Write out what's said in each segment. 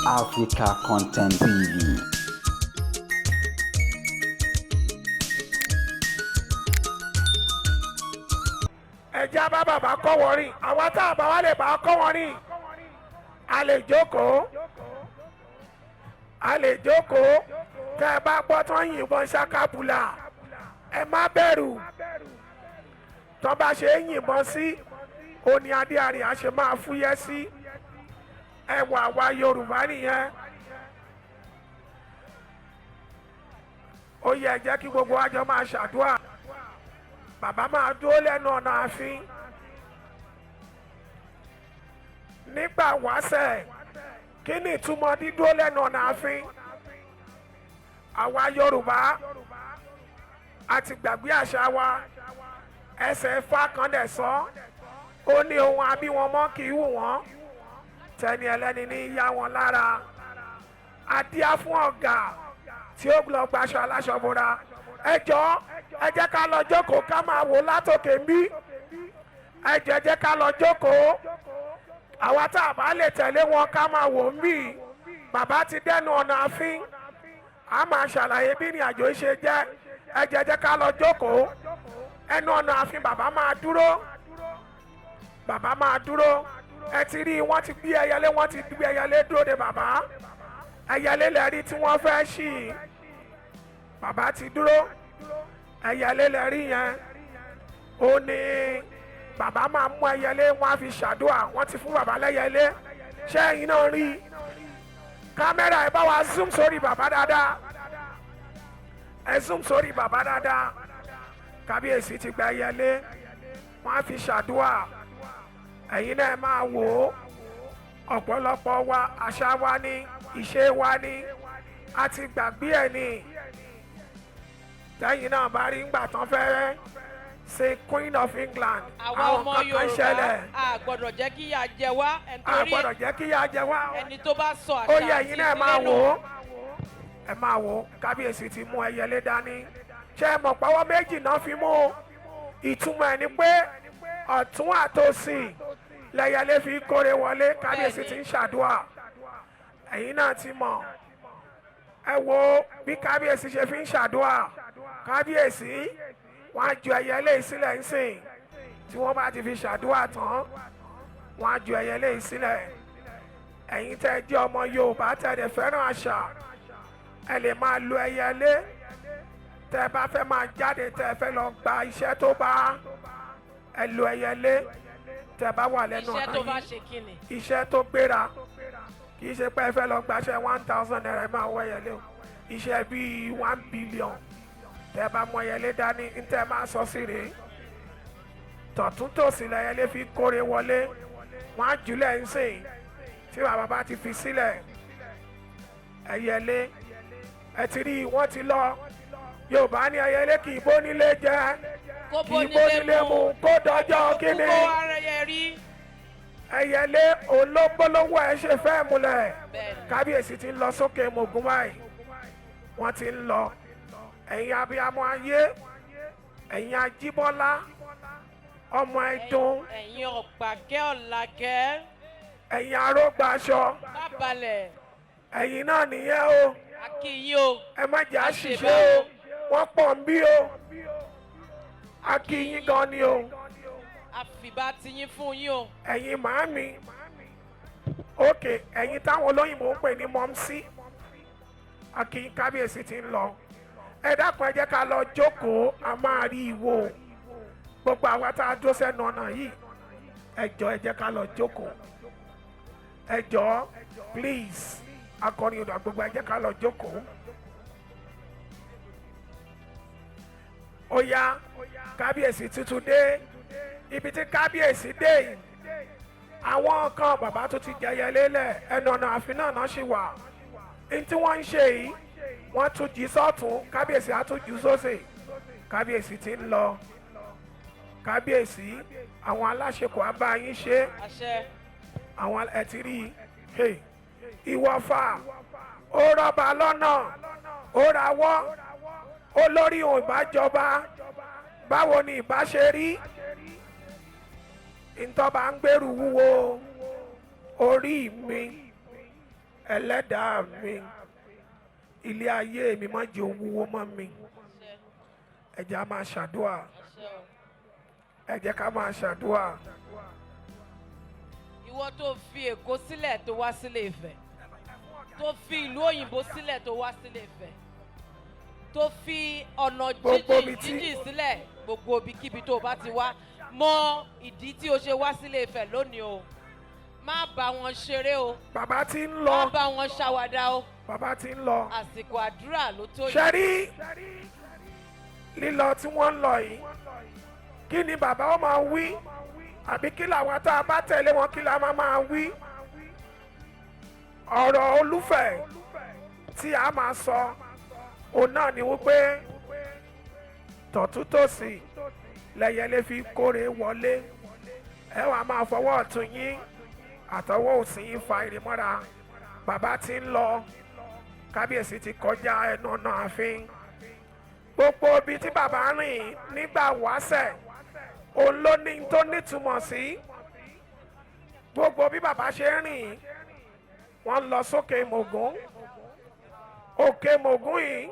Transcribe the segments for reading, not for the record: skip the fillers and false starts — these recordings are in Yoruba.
Africa Content TV. Ẹjẹ́ bá bàbá kọ́ wọn rìn. Àwa tá a bá wá lè bá kọ́ wọn rìn, a lè jókòó, a lè jókòó. Tẹ́ ẹ bá gbọ́ tán yìnbọn ṣakabula, ẹ má bẹ̀rù. Tán bá ṣe é yìnbọn sí òní, adé àríyá ṣe máa fúyẹ́ sí ẹwà àwa Yorùbá nìyẹn. Ó yẹ jẹ́ kí gbogbo wa jọ máa ṣàdúrà. Bàbá máa dúró lẹ́nu ọ̀nà ààfin nígbà wáṣẹ̀. Kí ni ìtumọ̀ dídúró lẹ́nu ọ̀nà ààfin? Àwa Yorùbá a ti gbàgbé àṣà wa. Ẹsẹ̀ Ifá kan dẹ̀ sọ, ó ní ohun abí wọn mọ́ kì í wù wọ́n, tẹni ẹlẹ́ni ní yá wọn lára. Adíá fún ọ̀gá tí ó lọ gbaṣọ aláṣọ bora. Ẹ jọ̀ọ́, ẹ jẹ́ ká lọ jókòó, ká máa wò látòkè ń bí. Ẹ jọ̀ọ́, ẹ jẹ́ ká lọ jókòó. Àwa tá a bá lè tẹ̀lé wọn, ká máa wò ń bí. Bàbá ti dẹ́nu ọ̀nà ààfin, a máa ṣàlàyé bí ìrìn àjò ṣe jẹ́. Ẹ jọ̀ọ́, ẹ jẹ́ ká lọ jókòó. Ẹnu ọ̀nà ààfin, bàbá máa dúró, bàbá máa dúró. Ẹ ti rí i, wọ́n ti gbé ẹyẹlé, wọ́n ti gbé ẹyẹlé dúró de bàbá. Ẹyẹlé lẹ́rí tí wọ́n fẹ́ ṣì í. Bàbá ti dúró, ẹyẹlé lẹ́rí yẹn. Ó ní bàbá máa mú ẹyẹlé, wọ́n á fi ṣàdúrà. Wọ́n ti fún bàbá lẹ́yẹlé. Ṣé ẹ̀yin náà rí i? Kámẹ́rà, ẹ bá wa zoom sórí bàbá dáadáa, ẹ zoom sórí bàbá dáadáa. Kábíyèsí ti gba ẹyẹlé, wọ́n á fi ṣàdúrà. Ẹ̀yin náà máa wò ó. Ọ̀pọ̀lọpọ̀ wa, àṣà wa ní, ìṣe wa ní, a ti gbàgbé ẹ̀ ní. Tẹ́yìn náà bá rí ńgbà tán fẹ́rẹ́ ṣe Queen of England, Àwa àwọn ọmọ kankan Yorùbá ṣẹlẹ̀. A gbọ́dọ̀ jẹ́ kí ìyà jẹ wá. A Nítorí gbọ́dọ̀ jẹ́ kí ìyà jẹ wá. ẹni tó bá sọ Ó àṣà yẹ àti ẹ̀yin náà máa ìdílé wò nù. ó, ẹ máa wò ó. Kábíyèsí ti mú ẹyẹlé dání. Ṣé ẹ mọ̀ pọ́wọ́ méjì náà fi mú un? Ìtumọ̀ ẹ̀ ni pé ọ̀tún àtòsì lẹ́yẹlé fi kórè wọlé. Kábíyèsí ti ń ṣàdúrà. Ẹ̀yin náà ti mọ̀. Ẹ wo bí kábíyèsí ṣe fi ń ṣàdúrà. Kábíyèsí, wọ́n á ju ẹyẹlé yìí sílẹ̀ ńsìn. Tí wọ́n bá ti fi ṣàdúrà tán, wọ́n á ju ẹyẹlé yìí sílẹ̀. Ẹ̀yin tẹ́ ẹ jẹ́ ọmọ Yorùbá, tẹ́ ẹ dẹ̀ fẹ́ràn àṣà, ẹ lè máa lo ẹyẹlé tẹ́ ẹ bá fẹ́ máa jáde, tẹ́ ẹ fẹ́ lọ gba iṣẹ́ tó bá. Ẹ lo ẹyẹlé tẹ́ ẹ bá wà lẹ́nu Iṣẹ́ ọ̀nà tó bá yìí. ṣe kíni? Iṣẹ́ tó gbéra. Kì í ṣe pé ẹ fẹ́ lọ gbaṣẹ́ ₦1,000, máa wọ ẹyẹlé o. Iṣẹ́ bíi 1 billion, tẹ́ ẹ bá mú ẹyẹlé dání, ń tẹ́ ẹ máa sọ sí rèé. Tọ̀tún tòsì lẹyẹlé fi kórè wọlé. Wọ́n á jùlẹ̀ ń sìn. Tí bàbá bá ti fi sílẹ̀ ẹyẹlé, ẹ ti rí i, wọ́n ti lọ. Yorùbá ní ẹyẹlé kì í bó nílé jẹ, Kó kì í bó nílé mu, kó dọjọ́ kíni? Kó ara yẹ rí. Ẹyẹlé olóńgbólówó ẹ ṣe fẹ́ múlẹ̀. Bẹ́ẹ̀ni. Kábíyèsí ti ń lọ sókè Mògùn báyìí, wọ́n ti ń lọ. Ẹ̀yin abiyamọ ayé, ẹ̀yin Ajíbọ́lá ọmọ ẹ̀dùn, Ẹ̀yin ọ̀pàkẹ́ ọ̀làkẹ́, ẹ̀yin arógbáṣọ, má balẹ̀. Ẹ̀yin náà nìyẹn o. A kí yín o. Ẹ má jẹ́ àṣìṣe o, wọ́n pọ̀ ń bí o. A kí yín gan ni o. Àfìbá ti yín fún yín o. Ẹ̀yin màámi òkè, ẹ̀yin táwọn olóyìnbó ń pè ní mọ́mísí, a kí yín. Kábíyèsí ti ń lọ. Ẹ dákun, ẹ jẹ́ ká lọ jókòó, a máa rí ìwò. Gbogbo àwa tá a dúró sẹ́nu ọ̀nà yìí, ẹ jọ̀ọ́, ẹ jẹ́ ká lọ jókòó. Ẹ jọ̀ọ́, please. Akọrin odò, gbogbo ẹ jẹ́ ká lọ jókòó. Ó yá, kábíyèsí tuntun dé. Ibi tí kábíyèsí dé yìí, àwọn kan bàbá tó ti jẹyẹ lélẹ̀, ẹnu ọ̀nà ààfin náà náà ṣì wà ní tí wọ́n ń ṣe yìí. Wọ́n tún jí sọ́tún, kábíyèsí á tún jù sósì. Kábíyèsí ti ń lọ. Kábíyèsí, àwọn aláṣekọ̀ á bá yín ṣe. Àṣẹ. Àwọn ẹ ti rí i. Ìwọ̀fà ó rọ́bà lọ́nà, ó rawọ́, ó lórí òun ìbájọba. Báwo ni ìbá ṣe rí ìtọ́ba ń gbèrú wúwo orí mi? Ẹlẹ́dàá mi, ilé ayé mi má jẹ́ owúwo mọ́ mi. Àṣẹ. Ẹ jẹ́ á máa ṣàdúà. Àṣẹ o. Ẹ jẹ́ ká máa ṣàdúà. Ìwọ tó fi Èkó sílẹ̀ tó wá sílé Ifẹ̀, tó fi ìlú òyìnbó sílẹ̀ tó wá sílé Ifẹ̀, tó fi ọ̀nà Gbogbo jíjìn ibi tí- jíjìn sílẹ̀, gbogbo ibikíbi tó o bá ti wá, mọ ìdí tí o ṣe wá sílé Ifẹ̀ lónìí o. Má bá wọn ṣeré o. Bàbá tí ń Má lọ. bá wọn ṣàwàdà o. Bàbá tí ń lọ. Àsìkò àdúrà ló tó yìí. Ṣe rí lílọ tí wọ́n ń lọ yìí, kí ni bàbá ó máa wí, àbí kí làwọn tá a bá tẹ̀lé wọn, kí la máa máa wí? Ọ̀rọ̀ Olúfẹ̀ tí a máa sọ òun náà ni wípé tọ̀túntòsì lẹ́yẹlé fi kórè wọlé. Ẹ wàá máa fọwọ́ ọ̀tún yín àtọwọ́ òsì yín fa ire mọ́ra. Bàbá tí ń lọ, kábíyèsí ti kọjá ẹnu ọ̀nà ààfin. Gbogbo ibi tí bàbá rìn nígbà wáṣẹ̀, òun ló ní tó nítumọ̀ sí. Gbogbo bí bàbá ṣe ń rìn, wọ́n lọ sókè Mògún. Òkè Mògún yìí,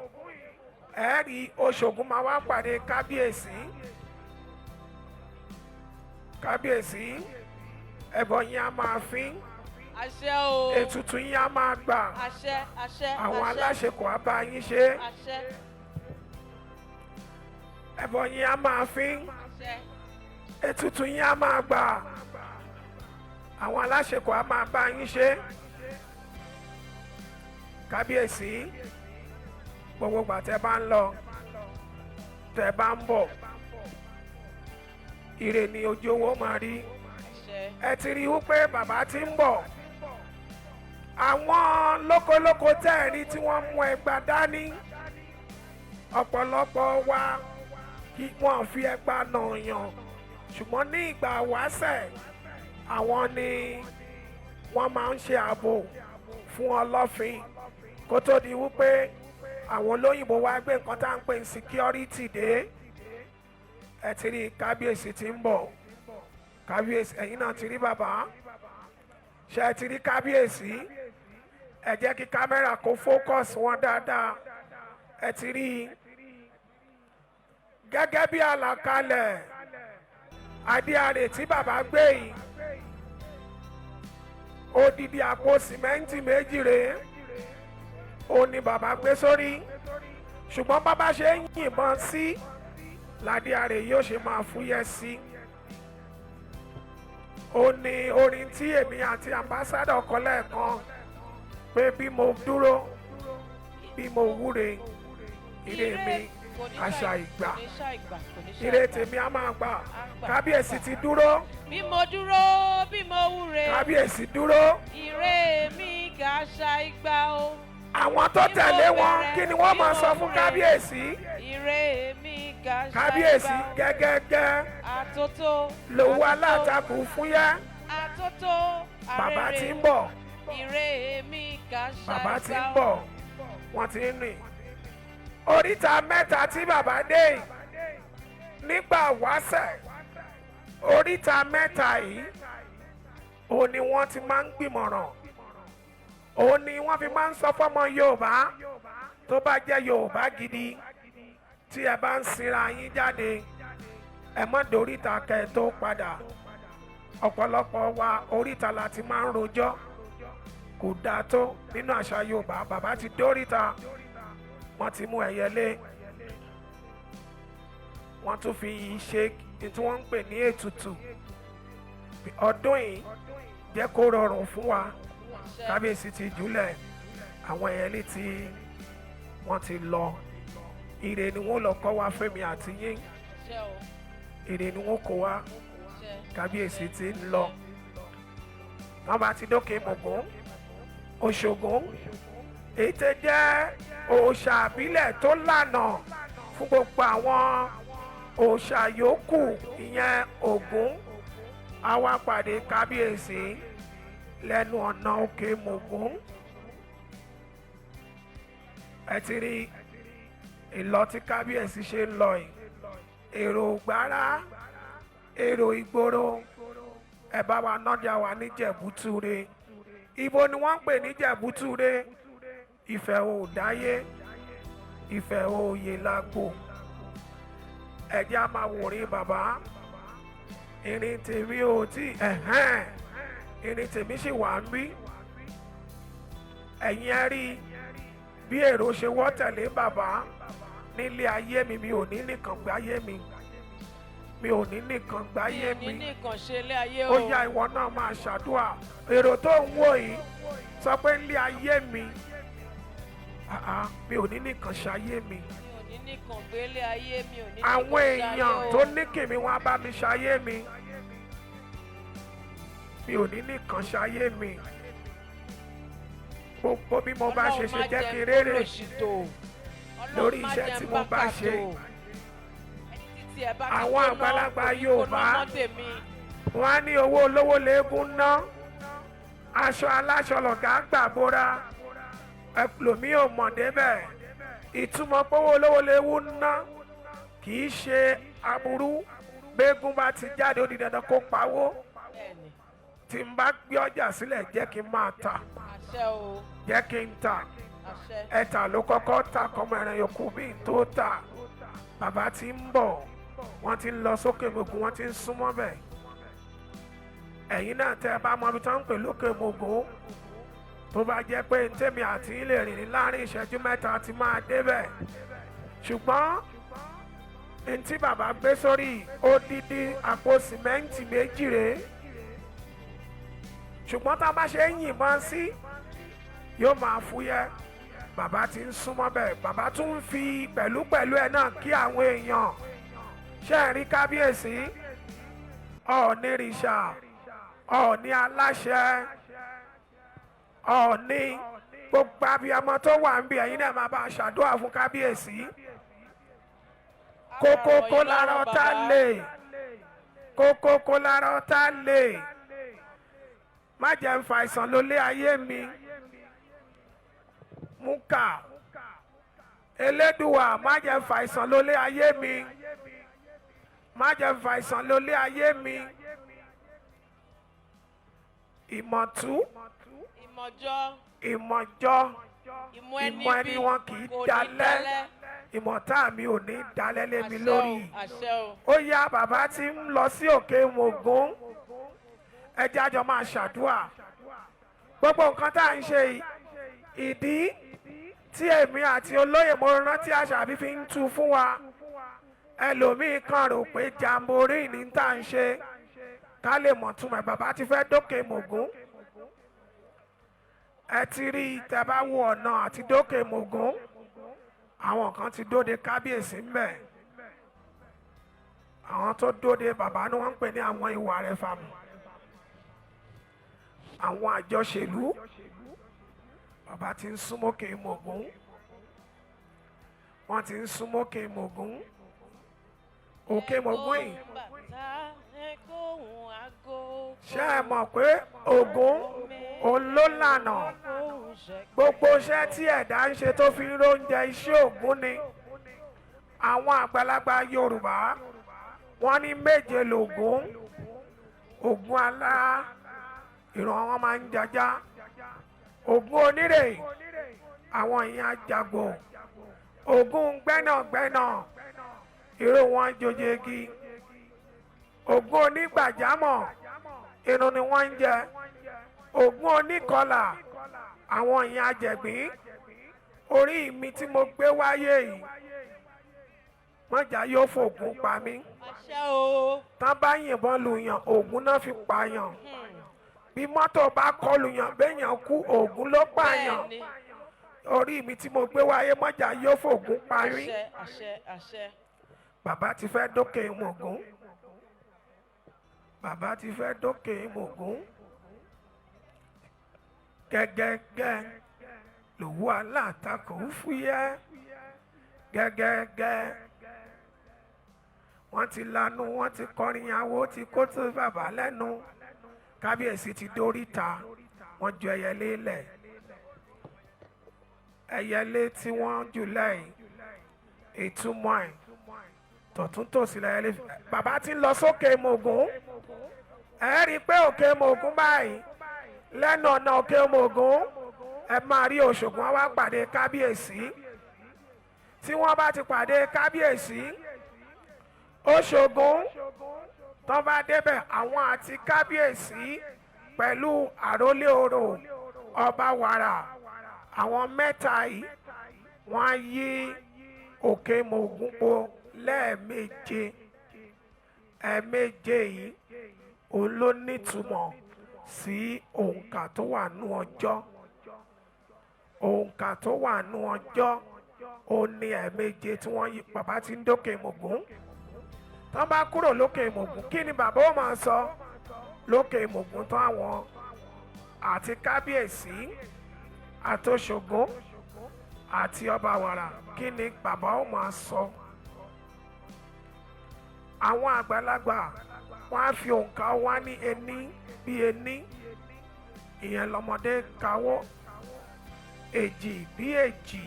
ẹ̀ẹ́rì Oṣògùn máa wá pàdé kábíyèsí. Kábíyèsí, ẹbọ yín á máa fín. Àṣẹ o. Ètùtù yín á máa gbà. Àṣẹ, àṣẹ. Àwọn Àṣẹ. aláṣekọ̀ á bá yín ṣe. Àṣẹ. Ẹbọ yín á máa fín. Àṣẹ. Ètùtù yín á máa gbà. Àwọn aláṣekọ̀ á máa bá yín ṣe. Kábíyèsí, gbogbo ìgbà tẹ́ bá ń lọ, tẹ́ bá ń bọ̀, ire ni ojú owó máa rí. Àṣẹ. Ẹ ti rí i wípé bàbá ti ń bọ̀. Àwọn lókolóko tẹ́ ẹ̀ rí tí wọ́n mú ẹgba dání, ọ̀pọ̀lọpọ̀ wa kí wọ́n fi ẹgba nà yàn, ṣùgbọ́n ní ìgbà wáṣẹ̀, àwọn ni wọ́n máa ń ṣe ààbò fún Ọlọ́fin kó tó di wípé àwọn olóyìnbó wá gbé nǹkan tá à ń pè ní security dé. Ẹ ti rí kábíyèsí tí ń bọ̀. Kábíyèsí, ẹ̀yin náà ti rí bàbá. Ṣé ẹ ti rí kábíyèsí? Ẹ jẹ́ kí kámẹ́rà kó focus wọn dáadáa. Ẹ ti rí i gẹ́gẹ́ bí àlàkalẹ̀ adéarè tí bàbá gbé yìí. Odidi àpò sìmẹ́ǹtì 2 rèé, òun ni bàbá gbé sórí, ṣùgbọ́n bàbá ṣe ń yìnbọn sí ládéarè yóò ṣe máa fúyẹ́ sí. Ó ní orin tí èmi àti ambassador kọ lẹ́ẹ̀kan pé bí mo dúró, bí mo wúre, ire mi Kò ní àṣà ìgbà. Kò ní ṣàìgbà, kò ní Ire ṣàìgbà. tèmi á máa gbà. Gbà. Kábíyèsí ti dúró. Bí mo dúró, bí mo wúre. Kábíyèsí dúró. Ire mi kà ṣàìgbà o. Àwọn tó Bí mo tẹ̀lé wọn, bẹ̀rẹ̀, kí ni wọ́n bí máa mo sọ fún wúre. kábíyèsí? Ire mi kà ṣàìgbà. Kábíyèsí, gẹ́gẹ́gẹ́ Àtótó. lòwú Àtótó, alátakùn fúyẹ́. Àtótó. Bàbá Arére. ti ń bọ̀. Ire mi kà ṣàìgbà. Bàbá ti ń bọ̀, wọ́n ti ń rìn. Oríta mẹ́ta tí bàbá dé yìí nígbà wáṣẹ̀, oríta mẹ́ta yìí, òun ni wọ́n ti máa ń gbìmọ̀ràn, òun ni wọ́n fi máa ń sọ fọ́mọ Yorùbá tó bá jẹ́ Yorùbá gidi, tí ẹ bá ń sinra yín jáde, ẹ má dóríta kẹ́ ẹ tó padà. Ọ̀pọ̀lọpọ̀ wa, oríta la ti máa ń rojọ́, kò dáa tó nínú àṣà Yorùbá. Bàbá ti dóríta, wọ́n ti mú ẹyẹlé, wọ́n tún fi ṣe tí wọ́n ń pè ní ètùtù. Ọdún yìí, jẹ́ kó rọrùn fún wa. Àṣẹ. Kábíyèsí ti jùlẹ̀, àwọn ẹyẹlé tí wọ́n ti lọ, ire ni wọ́n lọ kọ́ wa fẹ́mi àti yín. Àṣẹ o. Ire ni wọ́n kó wa. Àṣẹ. Kábíyèsí ti ń lọ. Wọ́n bá ti dókè Mògún, Òṣogún, èyí tẹ́ jẹ́ òòṣà àbílẹ̀ tó lànà fún gbogbo àwọn òòṣà yòókù, ìyẹn Ògún, á wá pàdé kábíyèsí lẹ́nu ọ̀nà Òkè Mògún. Ẹ ti rí ìlọ tí kábíyèsí ṣe ń lọ yìí. Èrò gbára, èrò ìgboro, ẹ bá wa nọ́jà wa níjẹ̀bútúre. Ibo ni wọ́n ń pè ní Jẹ̀bútúre? Ifẹ̀ ò dáyé, Ifẹ̀ òye lágbo. Ẹ̀jẹ̀ á máa wòrin bàbá. Ìrìn tèmi ò tí ẹ̀hẹ́n, ìrìn tèmi sì wà ń bí. Ẹ̀yin ẹ rí bí èrò ṣe wọ́ tẹ̀lé bàbá nílé ayé mi. Mi ò ní nìkan gbáyé mi, mi ò ní nìkan gbáyé Mi mi. ní nìkan ṣe ilé ayé o. Ó yá, ìwọ náà máa ṣàdúrà. Èrò tó ń wò yìí, sọ pé nílé ayé mi, ah ah, mi ò ní nìkan ṣayé mi. Mi ò ní nìkan gbé ilé ayé, mi ò ní nìkan Àwọn ṣayé èèyàn o. tó ní kìmí, wọn á bá mi ṣayé mi. Mi ò ní nìkan ṣayé mi. Gbogbo bí mo bá ṣe Ọlọ́run ṣe, má jẹ́ kí n rere kólòṣì tò. Ọlọ́run lórí má iṣẹ́ jẹ́ tí n mo bá bá ṣe. kàtó. Ẹni títí ẹ bá ti Àwọn gbóná, àgbàlagbà kò ní Yorùbá, gbóná mọ́ tèmi. wọn á ní owó olówó léegun ná, aṣọ aláṣọ lọ̀gá gbà bóra. Ẹlòmíì ò mọ̀ débẹ̀. Ìtumọ̀ pé owó olówó léegun ná kì í ṣe aburú. Gbégún bá ti jáde, ó di dandan kó pawó. Bẹ́ẹ̀ni. Tí n bá gbé ọjà sílẹ̀, jẹ́ kí n máa tà. Àṣẹ o. Jẹ́ kí n tà. Àṣẹ. Ẹ̀ta ló kọ́kọ́ ta kọ́mọ ẹran yòókù bí n tó tà. Bàbá ti ń bọ̀, wọ́n ti ń lọ sókè Mògùn, wọ́n ti ń súnmọ́ bẹ̀. Ẹ̀yin náà, tẹ́ ẹ bá mọ ibi tó ń pè lókè Mògùn, tó bá jẹ́ pé ntẹ́mi àti yín lè rìn ní láàrin ìṣẹ́jú 3 ti máa débẹ̀. Ṣùgbọ́n ntí bàbá gbé sórí, odidi àpò sìmẹ́ǹtì 2 rèé. Ṣùgbọ́n tá a bá ṣe ń yìnbọn sí, yóò máa fúyẹ́. Bàbá ti ń súnmọ́ bẹ́ẹ̀. Bàbá tún ń fi pẹ̀lúpẹ̀lú ẹ̀ náà kí àwọn èèyàn. Ṣe é rí kábíyèsí, Ọ̀ọ̀nìrìṣà, Ọ̀ọ̀ni aláṣẹ, Ọ̀ọ̀ni, gbogbo abiyamọ tó wà ń bí, ẹ̀yin náà máa bá a ṣàdúrà fún kábíyèsí. Kókókó lára ọ̀tá lè, kókókó lára ọ̀tá lè. Má jẹ́ ń fa àìsàn lólé ayé mi. Múkà Elédùwà, má jẹ́ ń fa àìsàn lólé ayé mi, má jẹ́ ń fa àìsàn lólé ayé mi. Ìmọ̀tú, Ìmọ̀jọ́, ìmọ̀jọ́, ìmọ̀ ẹni ìmọ̀ ẹni bí wọn kì í kò ní dalẹ̀. dalẹ̀. Ìmọ̀tá mi ò ní dalẹ̀ lé mi Àṣẹ o, lórí. àṣẹ o. Ó yá, bàbá tí ń lọ sí òkè Mògún. Ẹ jẹ́ àjọ máa ṣàdúà. Gbogbo nǹkan tá à ń ṣe yìí, ìdí tí èmi àti olóyè mo rántí àṣàbí fi ń tu fún wa. Ẹlòmíín kan rò pé jamboree ní tá à ń ṣe. Ká lè mọ̀ túmọ̀ ẹ̀. Bàbá ti fẹ́ dókè Mògún. Ẹ ti rí i, tẹ́ bá wo ọ̀nà àti dókè Mògún, àwọn kan ti dóde kábíyèsí ń bẹ̀. Àwọn tó dóde bàbá ni wọ́n ń pè ní àwọn ìwà rẹ̀ fàmù, àwọn àjọṣèlú. Bàbá ti ń súnmọ́kè Mògún, wọ́n ti ń súnmọ́kè Mògún, òkè Mògún yìí. Ṣé ẹ mọ̀ pé Ògún òun ló lànà gbogbo iṣẹ́ tí ẹ̀dá ń ṣe tó fi ń róúnjẹ? Iṣẹ́ Ògún ni. Àwọn àgbàlagbà Yorùbá, wọ́n ní méje lògún. Ògún alá, ìran wọn máa ń jajá. Ògún onírè, àwọn èèyàn ajagbò. Ògún gbẹ́nàgbẹ́nà, irú wọn jojegi. Ògún onígbàjámọ̀, irun ni wọ́n ń jẹ. Ògún oníkọlà, àwọn èèyàn ajẹ̀gbín. Orí mi tí mo gbé wáyé yìí, mọ̀já yóò fògùn pa mí. Àṣẹ o. Tán bá yìnbọn lùyàn, Ògún náà fi pààyàn. Bí mọ́tò bá kọlù yàn, béèyàn kú, Ògún ló pààyàn. Bẹ́ẹ̀ni. Orí mi tí mo gbé wáyé, mọ́jà yóò fògùn pa mí. Àṣẹ, àṣẹ, àṣẹ. Bàbá ti fẹ́ dókè Mògún, bàbá ti fẹ́ dókè Mògún. Gẹ́gẹ́gẹ́ lòwú aláǹtakùn ń fúyẹ́ gẹ́gẹ́gẹ́. Wọ́n ti lanu, wọ́n ti kọrin àwo, ti kó tó bàbá lẹ́nu. Kábíyèsí ti dóríta, wọ́n ju ẹyẹlé lẹ̀. Ẹyẹlé tí wọ́n jù lẹ́yìn, ìtumọ̀ ẹ̀ tọ̀tún tòsì lẹ́yẹlé. Bàbá ti ń lọ sókè Mògún. Ẹ rí i pé òkè Mògún báyìí. Lẹ́nu ọ̀nà Òkè Mògún, ẹ máa rí Òṣogùn, wá pàdé kábíyèsí. Tí wọ́n bá ti pàdé kábíyèsí, Òṣogùn tán bá débẹ̀, àwọn àti kábíyèsí pẹ̀lú àrólé orò, ọba wàrà, àwọn mẹ́ta yìí, wọ́n á yí Òkè Mògún po lẹ́ẹ̀méje. Ẹ̀ẹ̀méje yìí, òun ló nítumọ̀ sí òǹkà tó wà nú ọjọ́. Òǹkà tó wà nú ọjọ́, òun ní ẹ̀ẹ̀méje tí wọ́n yí. Bàbá ti ń dókè Mògún. Tán bá kúrò lókè Mògún, kí ni bàbá ó máa sọ lókè Mògún tán? Àwọn àti kábíyèsí àtòṣogún àti ọba wàrà, kí ni bàbá ó máa sọ? Àwọn àgbàlagbà, wọn á fi òǹkà wá ní ení bí ení, ìyẹn lọmọdé kawọ́, èjì bí èjì,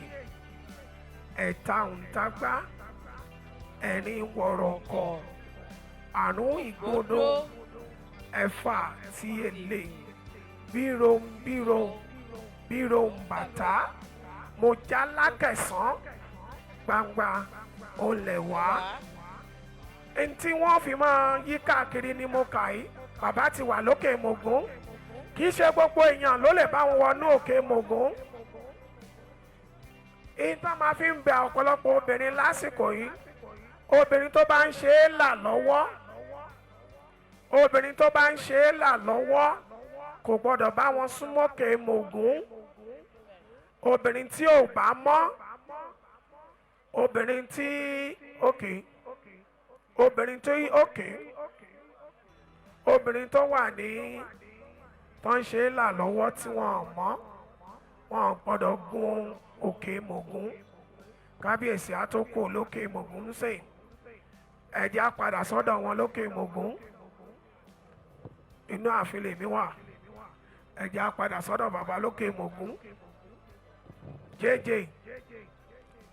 ẹ̀ta òǹtagbá, ẹ̀rin wọ̀rọ̀kọ̀, àrún ìgbódò, ẹ̀fà tí èlé, bírò bírò bírò bàtà, mo já lákẹ̀sán gbangba olè wá. Ntí wọ́n fi máa yí káàkiri ni mo kà yìí. Bàbá ti wà lókè Mògún. Kì í ṣe gbogbo èèyàn ló lè bá wọn wọnú Òkè Mògún. Ìtàn máa fi ń bẹ ọ̀pọ̀lọpọ̀ obìnrin lásìkò yìí, obìnrin tó bá ń ṣe é là lọ́wọ́, obìnrin tó bá ń ṣe é là lọ́wọ́ kò gbọ́dọ̀ bá wọn súnmọ́ Òkè Mògún. Obìnrin tí ò bá mọ́, obìnrin tí òkè, obìnrin tó òkè, obìnrin tó wà ní tó ń ṣe é là lọ́wọ́ tí wọ́n ò mọ́, wọn ò gbọ́dọ̀ gun Òkè Mògún. Kábíyèsí á tó kú lókè Mògún ń sìn. Ẹ̀jẹ̀ á padà sọ́dọ̀ wọn lókè Mògún. Inú ààfin lèmi wà. Ẹ̀jẹ̀ á padà sọ́dọ̀ bàbá lókè Mògún. Jẹ́jẹ́,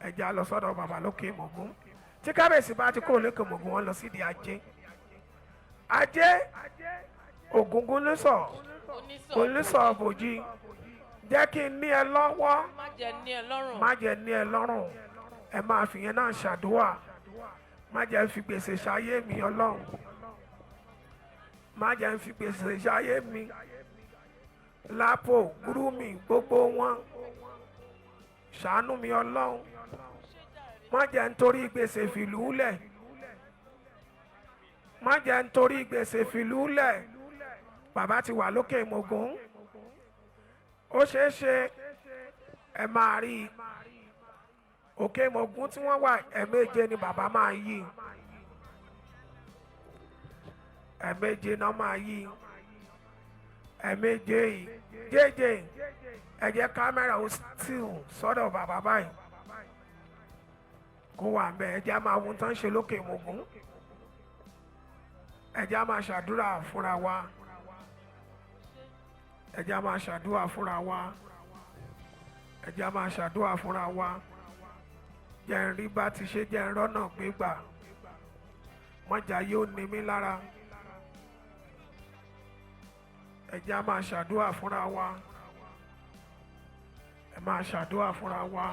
ẹ̀jẹ̀ á lọ sọ́dọ̀ bàbá lókè Mògún. Tí kábíyèsí bá ti kúrò lókè Mògún, wọn lọ sídìí ajé. Ajé Ògúngún ló sọ onísọ̀ bòjì, jẹ́ kí n ní ẹ lọ́wọ́, má jẹ́ ní ẹ lọ́rùn. Má jẹ́ ní ẹ lọ́rùn. Ẹ máa fìyẹn náà ṣàdúrà. Má jẹ́ fi gbèsè ṣayé mi, Ọlọ́run. Má jẹ́ fi gbèsè ṣayé mi. Lápò gúrúmì gbogbo wọn, ṣàánú mi, Ọlọ́run. Má jẹ́ nítorí gbèsè fìlú lẹ̀. Má jẹ́ nítorí gbèsè fìlú lẹ̀. Bàbá ti wà lókè Mògún. Ó ṣeé ṣe ẹ máa rí i. Òkè Mògún tí wọ́n wà, ẹ̀ẹ̀méje ni bàbá máa yí. Ẹ̀ẹ̀méje náà máa yí, ẹ̀ẹ̀méje yìí. Jẹ́jẹ́, ẹ jẹ́ kámẹ́rà ó still sọ́dọ̀ bàbá báyìí, kó wà ń bẹ̀. Ẹ jẹ́ á máa wo ohun tó ń ṣe lókè Mògún. Ẹ jẹ́ á máa ṣàdúrà fúnra wa. Ẹ jẹ́ á máa ṣàdúrà fúnra wa. Ẹ jẹ́ á máa ṣàdúrà fúnra wa. Jẹ́ ń rí bá ti ṣe, jẹ́ ń rọ́nà gbégbà, mọ́jà yóò ní mí lára. Ẹ jẹ́ á máa ṣàdúrà fúnra wa. Ẹ máa ṣàdúrà fúnra wa.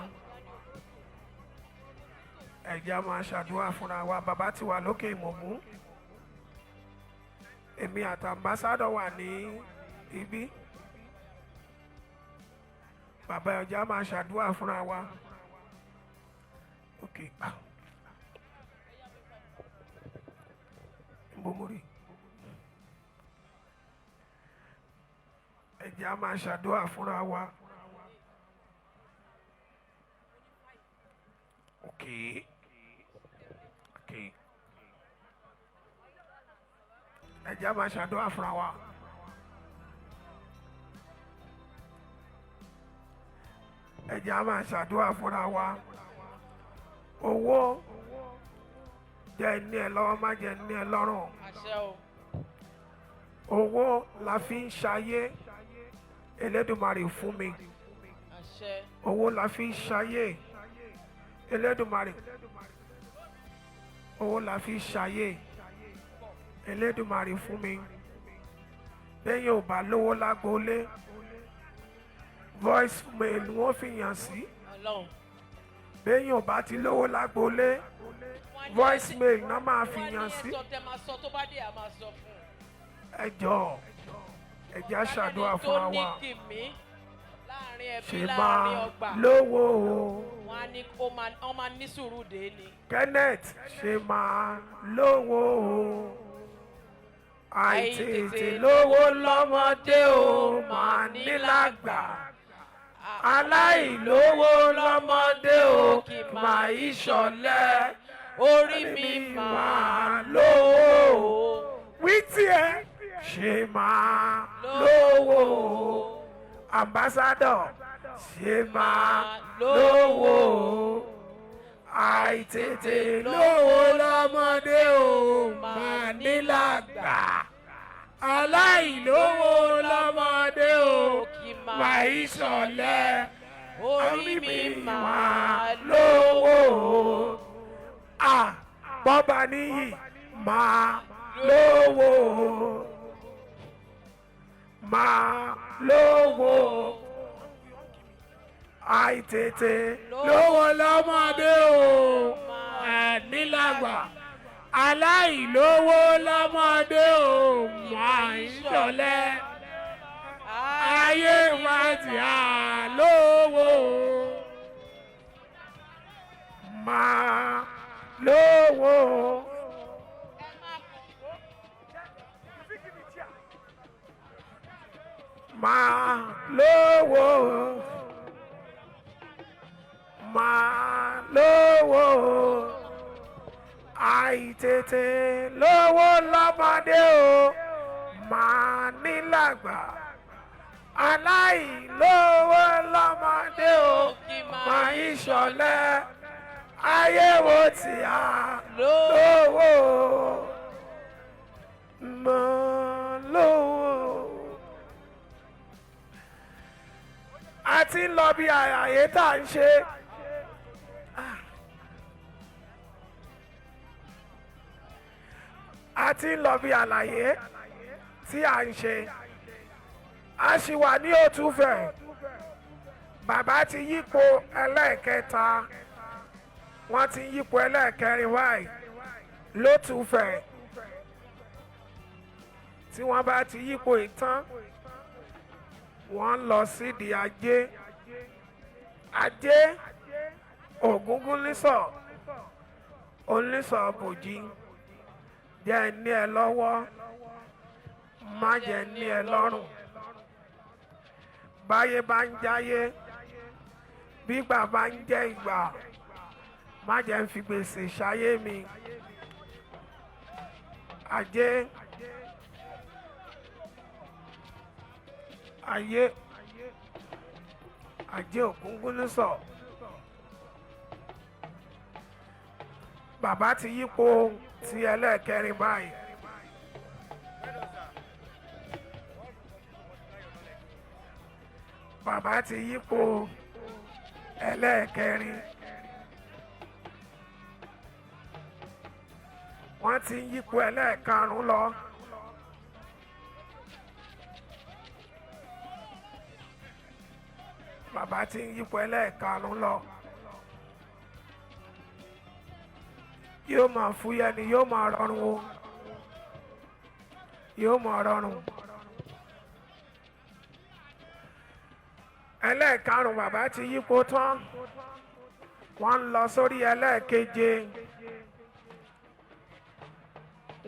Ẹ jẹ́ á máa ṣàdúrà fúnra wa. Bàbá ti wà lókè Ìmọ̀mú. Èmi àti ambassador wà ní ibi. Bàbá, ẹ jẹ́ á máa ṣàdúrà fúnra wa. Ok, ah, nbọ mo rí. Ẹ jẹ́ á máa ṣàdúrà fúnra wa. Ok, ẹ jẹ́ á máa ṣàdúrà fúnra wa. Ẹ jẹ́ á máa ṣàdúrà fúnra wa. Owó, jẹ́ ní ẹ lọ́wọ́, má jẹ́ ní ẹ lọ́rùn. Àṣẹ o. Owó la fi ń ṣayé. Elédùmarè, fún mi. Àṣẹ. Owó la fi ń ṣayé. Elédùmarè, owó la fi ń ṣayé. Elédùmarè, fún mi. Lẹ́yìn ò bá lówó lágboolé, voice mail wọ́n fi yàn sí. Ọlọ́run. Lẹ́yìn ò bá ti lówó lágboolé, Wọ́n á ní voice mail náà máa fi wọ́n á ní yàn sí. Ẹ̀sọ́ tẹ máa sọ, tó bá dé, a máa sọ fún un. Ẹ jọ̀ọ́, ẹ jẹ́ á ṣàdúrà fúnra Tó ní wa. kìmí láàrin ẹbí, Ṣe láàrin máa ọgbà, lówó o. wọ́n á ní ó máa wọ́n máa ní sùúrù dé ni. Kenneth, ṣe máa lówó o. Àìtètè lówó lọ́mọdé o máa nílágbà, aláìlówó lọ́mọdé o máa ìṣọ̀lẹ. Orí mi máa máa lówó o. Wí tiẹ̀, ṣe máa lówó o. Ambassador, ṣe máa lówó o. Àìtètè lówó lọ́mọdé o máa nílágbà, aláìlówó lọ́mọdé o máa ìṣọ̀lẹ. Orí mi máa lówó o. À bọ́ba níyì máa lówó o, máa lówó o. Àìtètè lówó lọ́mọdé o máa nílágbà, aláìlówó lọ́mọdé o máa ìṣọ̀lẹ. Ayé wa ti à lówó o, máa lówó o. Máa lówó o, máa lówó o. Àìtètè lówó lọ́mọdé o máa nílàgbà, aláìlówó lọ́mọdé o máa ń ṣọ̀lẹ. Ayé wo tí a lówó o, máa lówó o. A ti ń lọ bí àyè tá à ń ṣe. A ti ń lọ bí àlàyé tí à ń ṣe. A sì wà ní Òtúfẹ̀. Bàbá ti yípo ẹlẹ́ẹ̀kẹta, wọ́n ti yípo ẹlẹ́ẹ̀kẹrin wáyé lótùfẹ̀. Tí wọ́n bá ti yípo ìtàn, wọ́n ń lọ sídìí ajé. Ajé Ògúngúnnísọ̀, onísọ̀ bòjì, jẹ́ ní ẹ lọ́wọ́, má jẹ́ ní ẹ lọ́rùn. Báyé bá ń jáyé, bígbà bá ń jẹ́ ìgbà, má jẹ́ ń fi gbèsè ṣayé mi. Ajé, ayé, ajé Ògúngúnnísọ̀. Bàbá ti yípo ti ẹlẹ́ẹ̀kẹrin báyìí. Bàbá ti yípo ẹlẹ́ẹ̀kẹrin. Wọ́n ti ń yípo ẹlẹ́ẹ̀karùn-ún lọ. Bàbá ti ń yípo ẹlẹ́ẹ̀karùn-ún lọ. Yóò máa fúyẹ́ ni, yóò máa rọrùn o, yóò máa rọrùn. Ẹlẹ́ẹ̀karùn-ún bàbá ti yípo tán, wọ́n ń lọ sórí ẹlẹ́ẹ̀keje,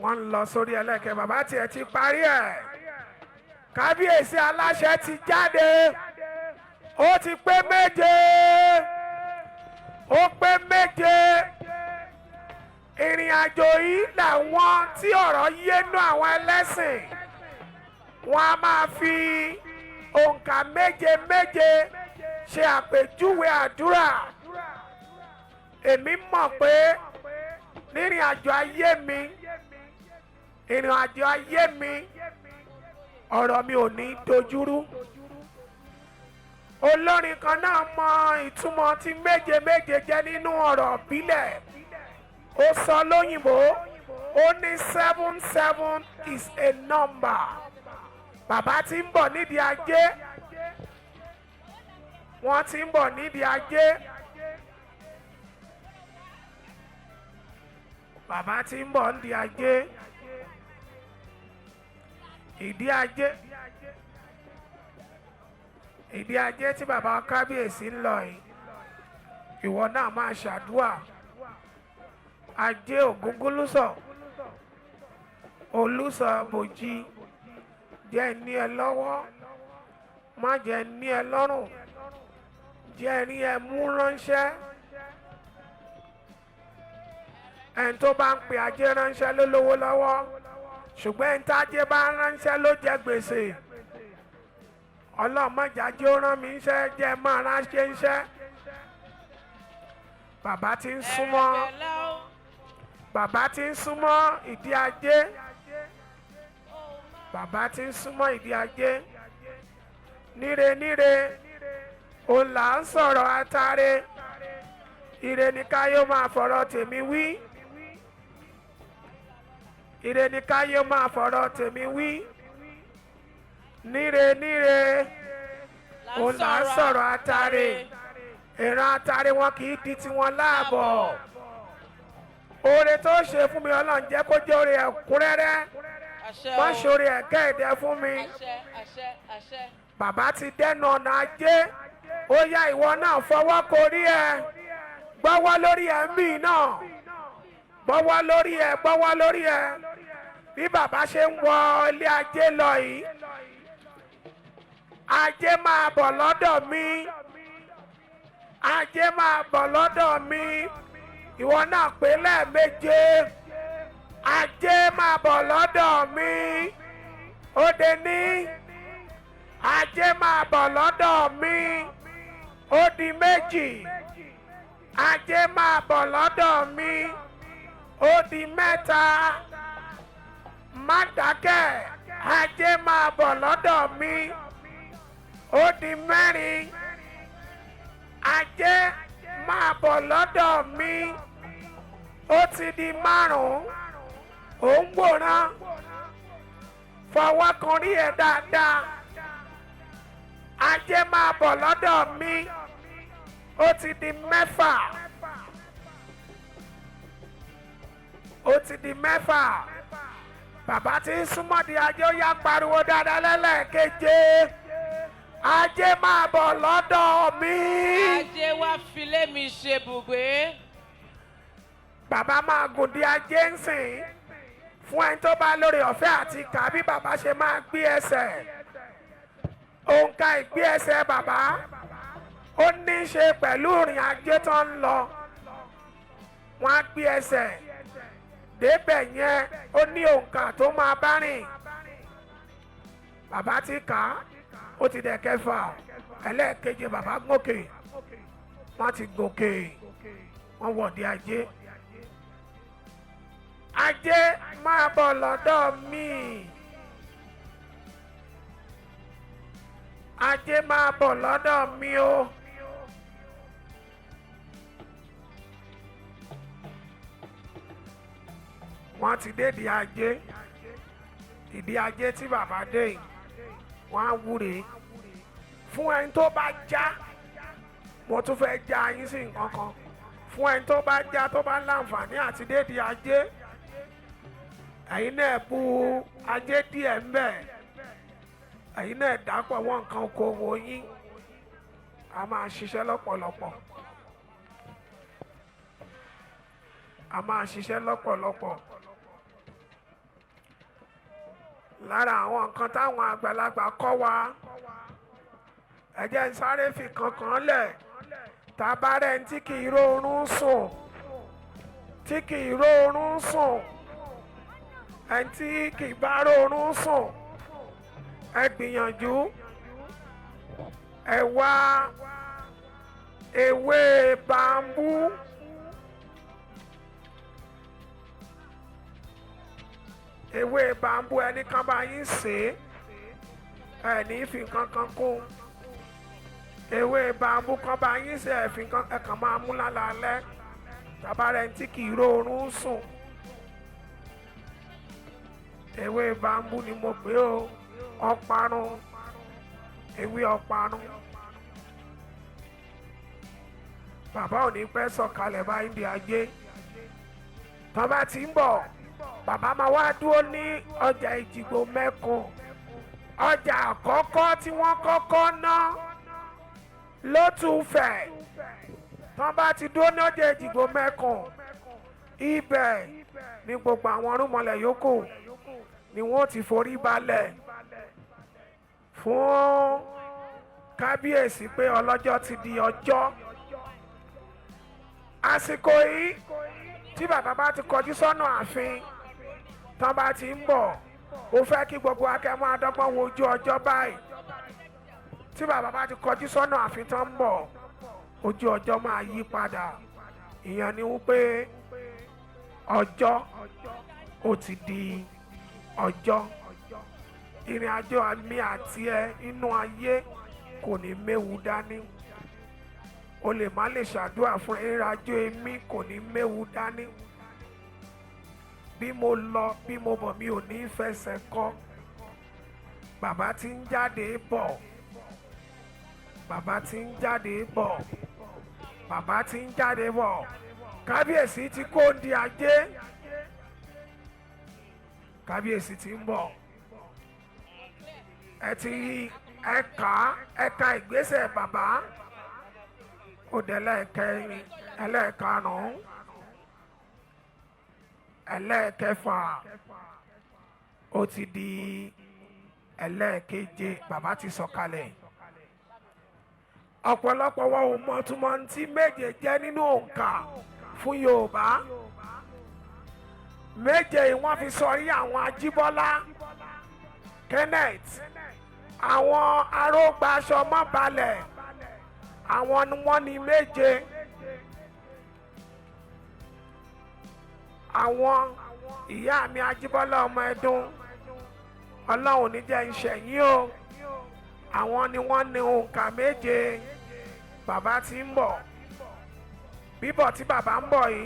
wọ́n ń lọ sórí ẹlẹ́ẹ̀kẹ́. Bàbá tiẹ̀ ti parí ẹ̀. Kábíyèsí aláṣẹ ti jáde, ó ti pé 7, ó pé 7. Ìrìn àjò yìí làwọn tí ọ̀rọ̀ yénú àwọn ẹlẹ́sìn wọn a máa fi òǹkà méje méje ṣe àpèjúwe àdúrà. Èmi mọ̀ pé nírìn àjò ayé mi, ìrìn àjò ayé mi, ọ̀rọ̀ mi ò ní dojúrú. Olórin kan náà mọ ìtumọ̀ tí méje méje jẹ́ nínú ọ̀rọ̀ ìbílẹ̀. Ó sọ lóyìnbó, ó ní 7 7 is a number. Bàbá tí ń bọ̀ nídìí ajé, wọ́n ti ń bọ̀ nídìí ajé. Bàbá tí ń bọ̀ nídìí ajé, ìdí ajé, ìdí ajé tí bàbá kábíyèsí ń lọ yìí, ìwọ náà máa ṣàdúà. Ajé ògúngúlùsọ olùsọ bòjì, jẹ́ ní ẹ lọ́wọ́, má jẹ́ ní ẹ lọ́rùn, jẹ́ rí ẹ mú ránṣẹ́. Ẹni tó bá ń pè ajé ránṣẹ́ ló lówó lọ́wọ́, ṣùgbọ́n ẹni tájé bá ń ránṣẹ́ ló jẹ gbèsè. Ọlọ́run má jẹ́ ajé ó rán mi ńṣẹ́, jẹ́ máa ránṣẹ́ ńṣẹ́. Bàbá ti ń súnmọ́, bàbá ti ń súnmọ́ ìdí ajé, bàbá ti ń súnmọ́ ìdí ajé. Níre níre òun là ń sọ̀rọ̀ atare, ire ni káyé máa fọ̀rọ̀ tèmi wí, ire ni káyé máa fọ̀rọ̀ tèmi wí. Níre níre òun là ń sọ̀rọ̀ atare, ìran atare wọn kì í di tiwọn láàbọ̀. Oore tó ṣe fún mi, Ọlọ́run jẹ́ kó jẹ́ oore ẹ̀kúnrẹ́rẹ́, má ṣoore ẹ̀kẹ́ ẹ̀dẹ́ fún mi. Bàbá ti dẹnu ọ̀nà ajé, ó yá ìwọ náà fọwọ́ korí ẹ, gbọ́wọ́ lórí ẹ mí náà, gbọ́wọ́ lórí ẹ, gbọ́wọ́ lórí ẹ. Bí bàbá ṣe ń wọ ilé ajé lọ yìí, ajé máa bọ̀ lọ́dọ̀ mi, ajé máa bọ̀ lọ́dọ̀ mi. Ìwọ náà pé lẹ́ẹ̀méje, ajé máa bọ̀ lọ́dọ̀ mi. Ó dé ní ajé máa bọ̀ lọ́dọ̀ mi. Ó di méjì, ajé máa bọ̀ lọ́dọ̀ mi. Ó di mẹ́ta, má dákẹ́, ajé máa bọ̀ lọ́dọ̀ mi. Ó di mẹ́rin, ajé máa bọ̀ lọ́dọ̀ mi. Ó ti di márùn-ún. Ò ń wòran, fọwọ́ kan rí ẹ dáadáa. Ajé máa bọ̀ lọ́dọ̀ mi. Ó ti di mẹ́fà, ó ti di mẹ́fà. Bàbá tí ń súnmọ́ di ajé, ó yá pariwo dáadáa lẹ́lẹ́keje, ajé máa bọ̀ lọ́dọ̀ mi. Ajé wá filé mi ṣe bùgbé. Bàbá máa gùn di ajé ń sìn. Fún ẹni tó bá lórí ọ̀fẹ́ àti kà bí bàbá ṣe máa gbé ẹsẹ̀, òǹkà ìgbé ẹsẹ̀ bàbá ó ní í ṣe pẹ̀lú ìrìn ajé tó ń lọ. Wọ́n á gbé ẹsẹ̀ débẹ̀ yẹn, ó ní òǹkà tó máa bá rìn. Bàbá ti kà á, ó ti dẹ̀ kẹfà. Ẹlẹ́ẹ̀keje bàbá gòkè, wọ́n ti gòkè, wọ́n wọ̀dí ajé. Ajé máa bọ̀ lọ́dọ̀ mi, ajé máa bọ̀ lọ́dọ̀ mi o. Wọ́n ti dé ìdí ajé, ìdí ajé tí bàbá dé yìí, wọ́n á wúre. Fún ẹni tó bá já, mo tún fẹ́ já yín sí nǹkan kan. Fún ẹni tó bá já, tó bá láǹfààní àti dé ìdí ajé, ẹ̀yin náà bu ajé díẹ̀ ń bẹ̀, ẹ̀yin náà dàpọ̀ wọ́n nǹkan okòwò yín, a máa ṣiṣẹ́ lọ́pọ̀lọpọ̀, a máa ṣiṣẹ́ lọ́pọ̀lọpọ̀. Lára àwọn nǹkan táwọn àgbàlagbà kọ́ wa, ẹ jẹ́ n sáré fi kankan lẹ̀. Tá a bá rẹ̀ ń tí kì í róorun sùn, tí kì í róorun sùn, ẹni tí kì í bá róorun sùn, ẹ gbìyànjú ẹ wá ewé bambú. Ewé bambú ẹni kan bá yín sè é, ẹ ní fi nǹkan kan kún. Ewé bambú kan bá yín sè é, fi nǹkan ẹ kàn máa mú lálaalẹ́. Tàbá rẹ̀ tí kì í róorun sùn, ewé bambú ni mo pè o. Ọparun, ewé ọparun. Bàbá ò ní pẹ́ sọ̀kalẹ̀ báyìí di ajé. Tọ́ bá ti ń bọ̀, bàbá máa wá dúró ní ọjà Èjìgbò Mẹ́kùn, ọjà àkọ́kọ́ tí wọ́n kọ́kọ́ ná lótùfẹ̀. Tọ́ bá ti dúró ní ọjà Èjìgbò Mẹ́kùn, ibẹ̀ ní gbogbo àwọn irúnmọlẹ̀ yòókù ni wọ́n ti forí balẹ̀ fún kábíyèsí pé ọlọ́jọ́ ti di ọjọ́. Àsìkò yìí tí bàbá bá ti kọjú sọ́nà ààfin, tán bá ti ń bọ̀, ó fẹ́ kí gbogbo akẹ́mọ́ adọ́gbọ́n wo ojú ọjọ́ báyìí. Tí bàbá bá ti kọjú sọ́nà ààfin tán ń bọ̀, ojú ọjọ́ máa yí padà. Ìyẹn ni wípé ọjọ́ ó ti di ọjọ́. Ìrìn àjò mi àti ẹ inú ayé kò ní méwu dání. O lè má lè ṣàdúrà fún ìrìn àjò èmi kò ní méwu dání. Bí mo lọ, bí mo bọ̀, mi ò ní fẹsẹ̀ kọ́. Bàbá tí ń jáde bọ̀, bàbá tí ń jáde bọ̀, bàbá tí ń jáde bọ̀. Kábíyèsí ti kó di ajé, kábíyèsí ti ń bọ̀. Ẹ ti rí ẹ̀ka ẹ̀ka ìgbésẹ̀ bàbá ó dé ẹlẹ́ẹ̀kẹrin, ẹlẹ́ẹ̀karùn-ún, ẹlẹ́ẹ̀kẹfà, ó ti di ẹlẹ́ẹ̀keje. Bàbá ti sọ̀kalẹ̀. Ọ̀pọ̀lọpọ̀ wọn ò mọ̀ túmọ̀ tí méje jẹ́ nínú òǹkà fún Yorùbá. Méje yìí wọ́n fi sọrí àwọn Ajíbọ́lá Kenneth, àwọn arógbáṣọ mọ́balẹ̀, àwọn ni wọ́n ní méje. Àwọn ìyá mi Ajíbọ́lá ọmọ Ẹdùn, Ọlọ́run ní jẹ́ ìṣẹ̀yìn o. Àwọn ni wọ́n ní òǹkà méje. Bàbá tí ń bọ̀, bíbọ̀ tí bàbá ń bọ̀ yìí,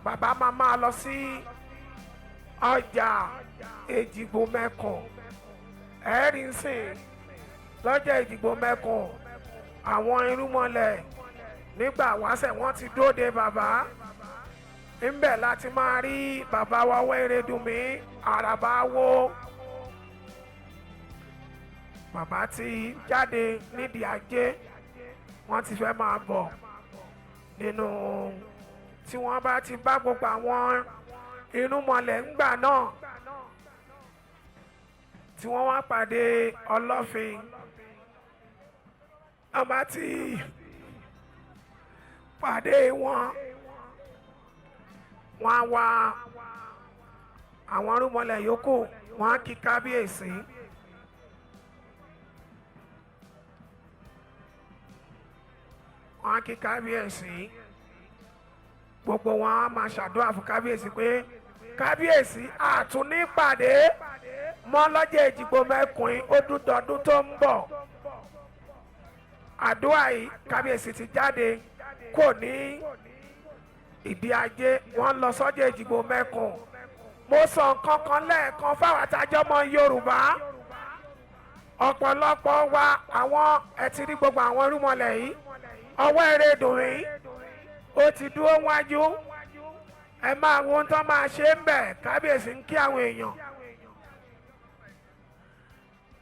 bàbá máa máa lọ sí ọjà Èjìgbò Mẹ́kùn. Ẹ̀ẹ́rì ń sìn lọ́jà Èjìgbò Mẹ́kùn, àwọn irúnmọlẹ̀ nígbà wáṣẹ̀ wọ́n ti dóde bàbá ńbẹ̀ láti máa rí bàbá wa Wẹ́rẹ́dùnmí àràbà wo. Bàbá ti jáde nídìí ajé, wọ́n ti fẹ́ máa bọ̀ nínú. Tí wọ́n bá ti bá gbogbo àwọn irúnmọlẹ̀ ńgbà náà tí wọ́n wá pàdé Ọlọ́fin, wọ́n bá ti pàdé wọn, wọ́n á wá àwọn irúnmọlẹ̀ yòókù, wọ́n á kí kábíyèsí. Wọ́n á kí kábíyèsí, gbogbo wọn á máa ṣàdúrà fún kábíyèsí pé kábíyèsí àtúní pàdé mọ́ lọ́jọ́ Èjìgbò Mẹ́kùn ó dúdọ̀ọ́dún tó ń bọ̀. Àdúrà yìí, kábíyèsí ti jáde kò ní ìdí ajé, wọ́n lọ sọ́jà Èjìgbò Mẹ́kùn. Mo sọ nǹkan kan lẹ́ẹ̀kan fáwọn àtàjọ́ ọmọ Yorùbá. Ọ̀pọ̀lọpọ̀ wa àwọn ẹ ti rí gbogbo àwọn irúnmọlẹ̀ yìí, ọwọ́ Ẹrẹ́dùnmí ó ti dúró wájú. Ẹ máa wo ohun tó máa ṣe ń bẹ̀. Kábíyèsí ń kí àwọn èèyàn.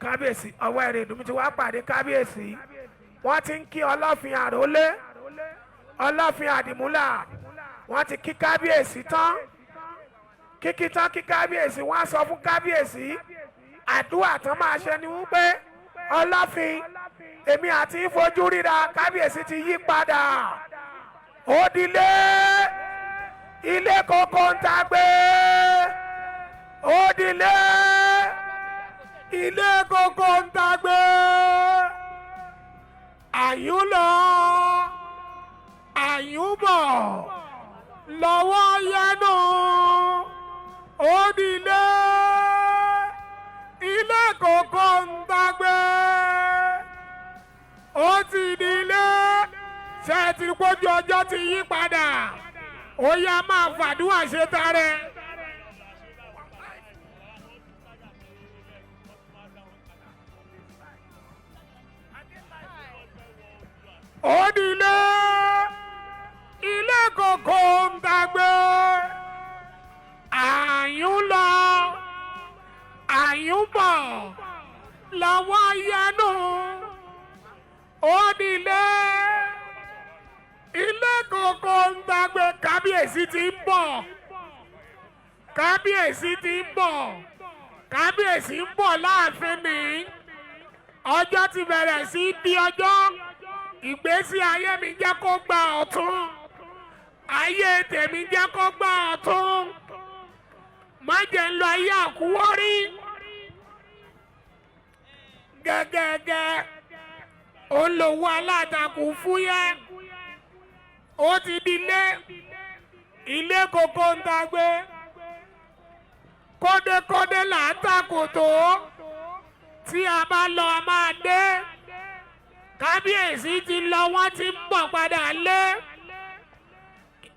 Kábíyèsí ọwọ́ Ẹrẹ́dùnmí ti wá pàdé kábíyèsí. Wọ́n ti ń kí Ọlọ́fin Àrólé, Ọlọ́fin Àdìmúlà. Wọ́n ti kí kábíyèsí tán. Kíkí tán kí kábíyèsí, wọ́n á sọ fún kábíyèsí àdúrà tán máa ṣe ni wípé Ọlọ́fin, èmi àti ìfojú ríra. Kábíyèsí ti yí padà, ó dilé ilé kókó ń ta gbé, ó dilé ilé kókó ń ta gbé. Àyùn lọ, àyùn bọ̀ lọ́wọ́ yẹnu, ó dilé ilé kókó ń ta gbé, ó ti dilé. Ṣe é ti pójú ọjọ́ ti yí padà? Ó yá, máa fàdúrà ṣe tarẹ̀. Ó dilé, ilé kòkó ń dàgbé. Àyùn lọ, àyùn bọ̀, lọ́wọ́ yẹnu. Ó dilé, ilé kòkó ń dàgbé. Kábíyèsí ti ń bọ̀, kábíyèsí ti ń bọ̀, kábíyèsí ń bọ̀ láàfin ní. Ọjọ́ ti bẹ̀rẹ̀ sí í di ọjọ́. Ìgbésí ayé mi jẹ́ kó gba ọ̀tún, ayé tèmi jẹ́ kó gba ọ̀tún. Má jẹ́ ń lọ ayé àkúwọ́rí gẹ́gẹ́gẹ́. Ó ń lò wọ alátakùn fúyẹ́. Ó ti di ilé, ilé kókó ń tagbé. Kódékódé là ń takòtò. Tí a bá lọ, a máa dé. Kábíyèsí ti lọ, wọ́n ti ń bọ̀ padà lé.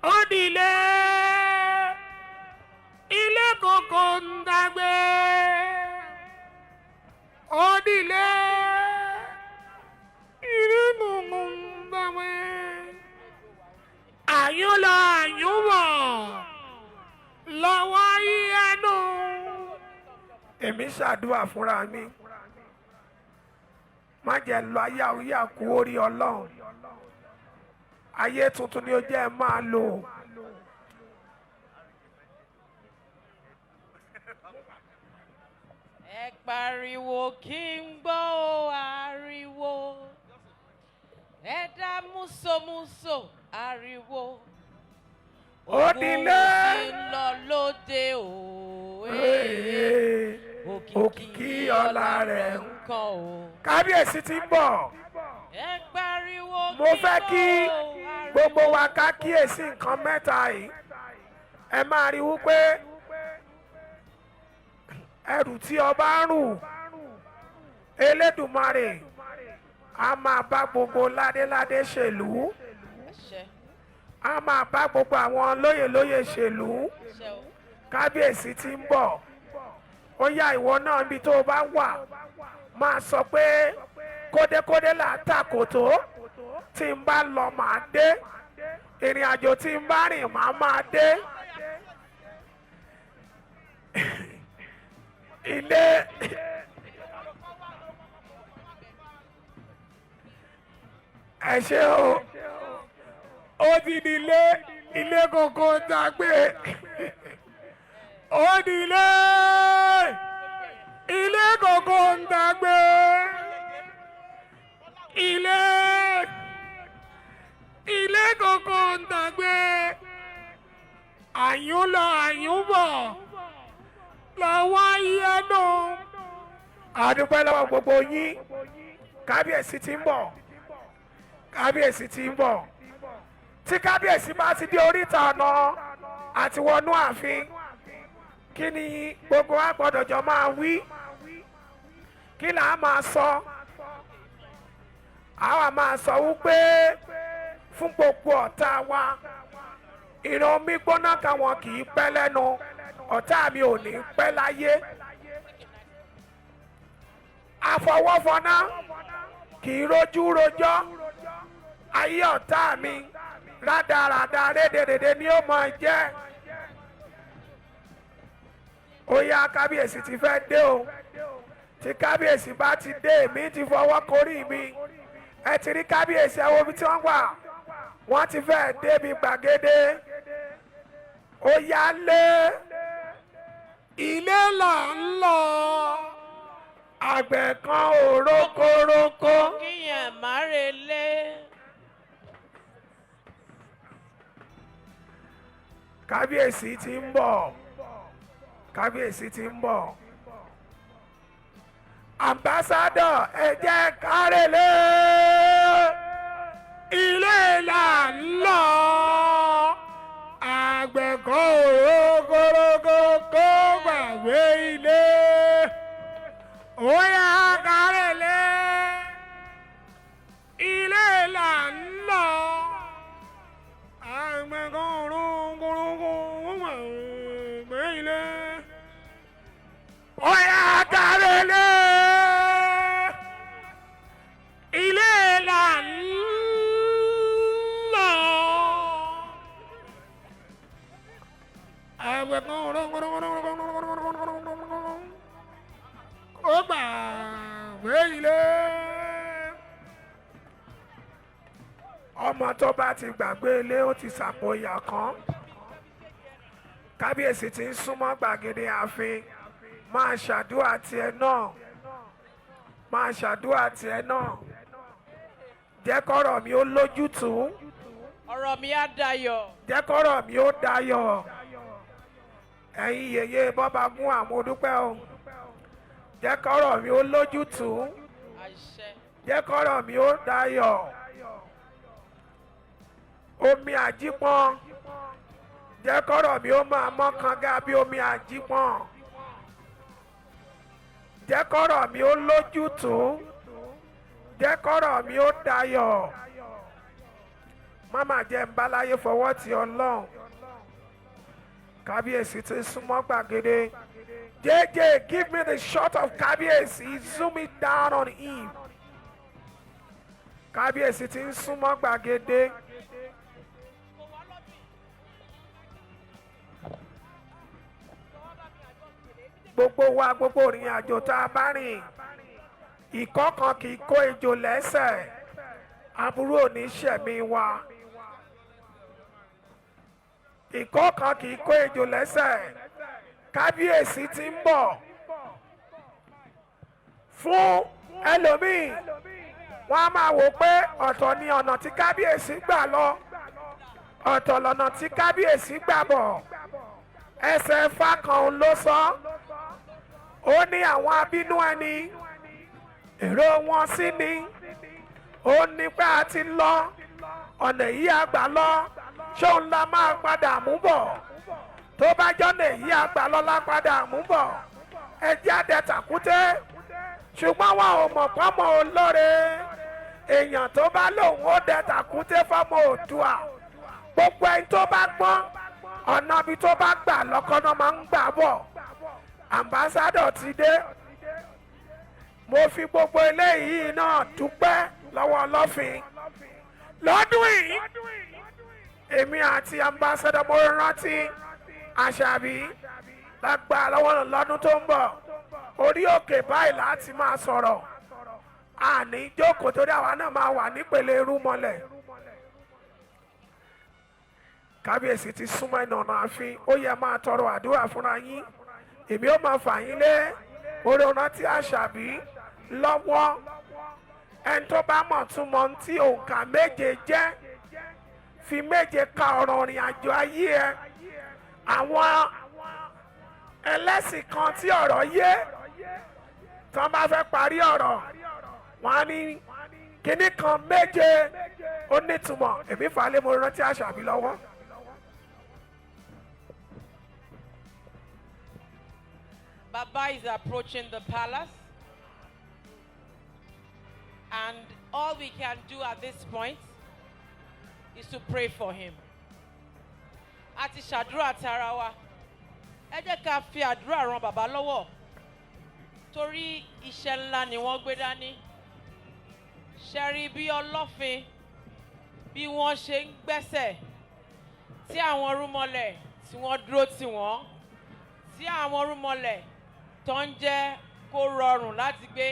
Ó di ilé, ilé kókó ń tagbé. Ó di ilé, ilé kókó ń tagbé. Àyùn lọ, àyùn bọ̀, lọ́wọ́ yẹnu. Èmi ṣàdúrà fúnra mi, má jẹ́ lọ ayé àwíyá kú orí. Ọlọ́run, ayé tuntun ni ó jẹ́ ẹ máa lò. Ẹ pariwo kí n gbọ́ o, ariwo. Ẹ dá músòmúsò, ariwo. Ó dilé. Ogun ti ń lọ lóde o. Ee, òkìkí ọlá rẹ̀ ń kàn o. Kábíyèsí ti ń bọ̀. Ẹ pariwo Mo fẹ́ kí gbọ́ o, ariwo. gbogbo wa ká kíyèsí nǹkan mẹ́ta yìí. Ẹ máa rí wípé ẹrù tí ọba ń rù, Elédùmarè a máa bá gbogbo ládéládé ṣèlú. Àṣẹ. A máa bá gbogbo àwọn lóyèlóyè ṣèlú. Àṣẹ o. Kábíyèsí ti ń bọ̀. Ó yá, ìwọ náà, ibi tó o bá wà, máa sọ pé kódékódé là á tàkòtò. Tí n bá lọ, màá dé. Ìrìn àjò tí n bá rìn, màá máa dé ilé. Ẹ ṣé o. Ó ti di ilé, ilé kòkó dàgbé. Ó di ilé, ilé kòkó ń dàgbé. Ilé, ilé kòkó ń dàgbé. Àyùn lọ, àyùn bọ̀, lọ́wọ́ yẹnu. A dúpẹ́ lọ́wọ́ gbogbo yín. Kábíyèsí ti ń bọ̀, kábíyèsí ti ń bọ̀. Tí kábíyèsí bá ti dé oríta ọ̀nà àti wọnú ààfin, kí ni gbogbo wa gbọ́dọ̀ jọ máa wí? Kí là á máa sọ? Àwa máa sọ wípé fún gbogbo ọ̀tá wa, ìran omi gbóná káwọn kì í pẹ́ lẹ́nu. Ọ̀tá mi ò ní pẹ́ láyé. Àfọwọ́fọná kì í rojú rojọ́. Ayé ọ̀tá mi, rádaràda rédèrèdè ni ó máa jẹ́. Ó yá, kábíyèsí ti fẹ́ dé o. Tí kábíyèsí bá ti dé, èmi ti fọwọ́ korí mi. Ẹ ti rí kábíyèsí, ẹ wo ibi tí wọ́n wà. Wọ́n ti fẹ́ débi gbàgede. Ó yá, lé ilé là ń lọ, àgbẹ̀ kan ò rókórókó. Kíyàn má relé. Kábíyèsí ti ń bọ̀, kábíyèsí ti ń bọ̀. Ambassador, ẹ jẹ́ kárẹ̀lẹ̀, ilé là ń lọ, àgbẹ̀ kan ò rókórókó kó gbàgbé ilé. Ó yá, kárẹ̀lẹ̀, ilé là ń lọ, àgbẹ̀ kan ò rókórókó kó gbàgbé ilé. Ó yá, kárẹ̀lẹ̀, ilé. Ọmọ tó bá ti gbàgbé ilé, ó ti sàpòyà kan. Kábíyèsí ti ń súnmọ́ gbàgede ààfin. Máa ṣàdúrà tiẹ̀ náà, máa ṣàdúrà tiẹ̀ náà. Jẹ́ kọ́rọ̀ mi ó lójútùú. Ọ̀rọ̀ mi á dayọ̀. Jẹ́ kọ́rọ̀ mi ó dayọ̀. Ẹ̀yin yèyé bọ́ba gún àwọn odúpẹ́ o. Jẹ́ kọ́rọ̀ mi ó lójútùú. Àṣẹ. Jẹ́ kọ́rọ̀ mi ó dayọ̀. Omi àjípọ́n, jẹ́ kọ́rọ̀ mi ó máa mọ́ kanga bí omi àjípọ́n. Jẹ́ kọ́rọ̀ mi ó lójútùú. Jẹ́ kọ́rọ̀ mi ó dayọ̀. Máma jẹ́ ń báláyé fọwọ́ ti Ọlọ́run. Kábíyèsí ti súnmọ́ gbàgede. JJ, give me the shot of Kábíyèsí. Zoom it down on him. Kábíyèsí ti ń súnmọ́ gbàgede. Kò wá lọ́dún yìí. Gbogbo wa, gbogbo ìrìn àjò tá a bá rìn, ìkọ́ kan kì í kó ejò lẹ́sẹ̀. Aburú ò ní ṣẹ̀mí wa. Ìkọ́ kan kì í kó ejò lẹ́sẹ̀. Kábíyèsí ti ń bọ̀. Fún ẹlòmíì, wọ́n á máa wò pé ọ̀tọ̀ ni ọ̀nà tí kábíyèsí gbà lọ, ọ̀tọ̀ lọ̀nà tí kábíyèsí gbà bọ̀. Ẹsẹ̀ Ifá kan ló sọ, ó ní àwọn abínú ẹni, èrò wọn sí ni ó ní pé a ti lọ ọ̀nà èyí àgbà lọ, ṣóun la máa padà mú bọ̀? Tó bá jọ́nà èyí àgbà lọ la padà mú bọ̀, ẹ jáde tàkúté. Ṣùgbọ́n wọn ò mọ̀ pọ́nmọ́ olóore. Èèyàn tó bá lòun ó dẹ tàkúté fọ́mọ Oòduà, gbogbo ẹni tó bá gbọ́n, ọ̀nà ibi tó bá gbà lọ́kọ́nà máa ń gbà bọ̀. Ambassador ti dé. Mo fi gbogbo eléyìí náà dúpẹ́ lọ́wọ́ Ọlọ́fin. Lọ́dún yìí, èmi àti Ambassador mo rántí Àṣàbí lágbára lọ́wọ́. Lọ́dún tó ń bọ̀, orí òkè báyìí láti máa sọ̀rọ̀. Àní jókòó, torí àwa náà máa wà nípele irúmọlẹ̀. Kábíyèsí ti súnmọ́ ìnànà ààfin. Ó yẹ máa tọrọ àdúrà fúnra yín. Èmi ó máa fà yín lé orí rántí Àṣàbí lọ́wọ́. Ẹni tó bá mọ̀ túmọ̀ tí òǹkà 7 jẹ́, fi 7 ka ọ̀rọ̀ ìrìn àjò ayé ẹ. Àwọn ẹlẹ́sìn kan tí ọ̀rọ̀ yé, tí wọ́n bá fẹ́ parí ọ̀rọ̀, wọ́n á ní kinní kan 7, ó nítumọ̀. Èmi fà á lé mo rántí Àṣàbí lọ́wọ́. Baba is approaching the palace. And all we can do at this point is to pray for him. A ti ṣàdúrà tara wa. Ẹ jẹ́ ká fi àdúrà ran bàbá lọ́wọ́. Torí iṣẹ́ ńlá ni wọ́n gbé dání. Ṣẹ́rí bí Ọlọ́fin bí wọ́n ṣe ń gbẹ́sẹ̀, tí àwọn rúmọlẹ̀ tí wọ́n dúró tì wọ́n, tí àwọn rúmọlẹ̀ tó ń jẹ́ kó rọrùn láti gbé.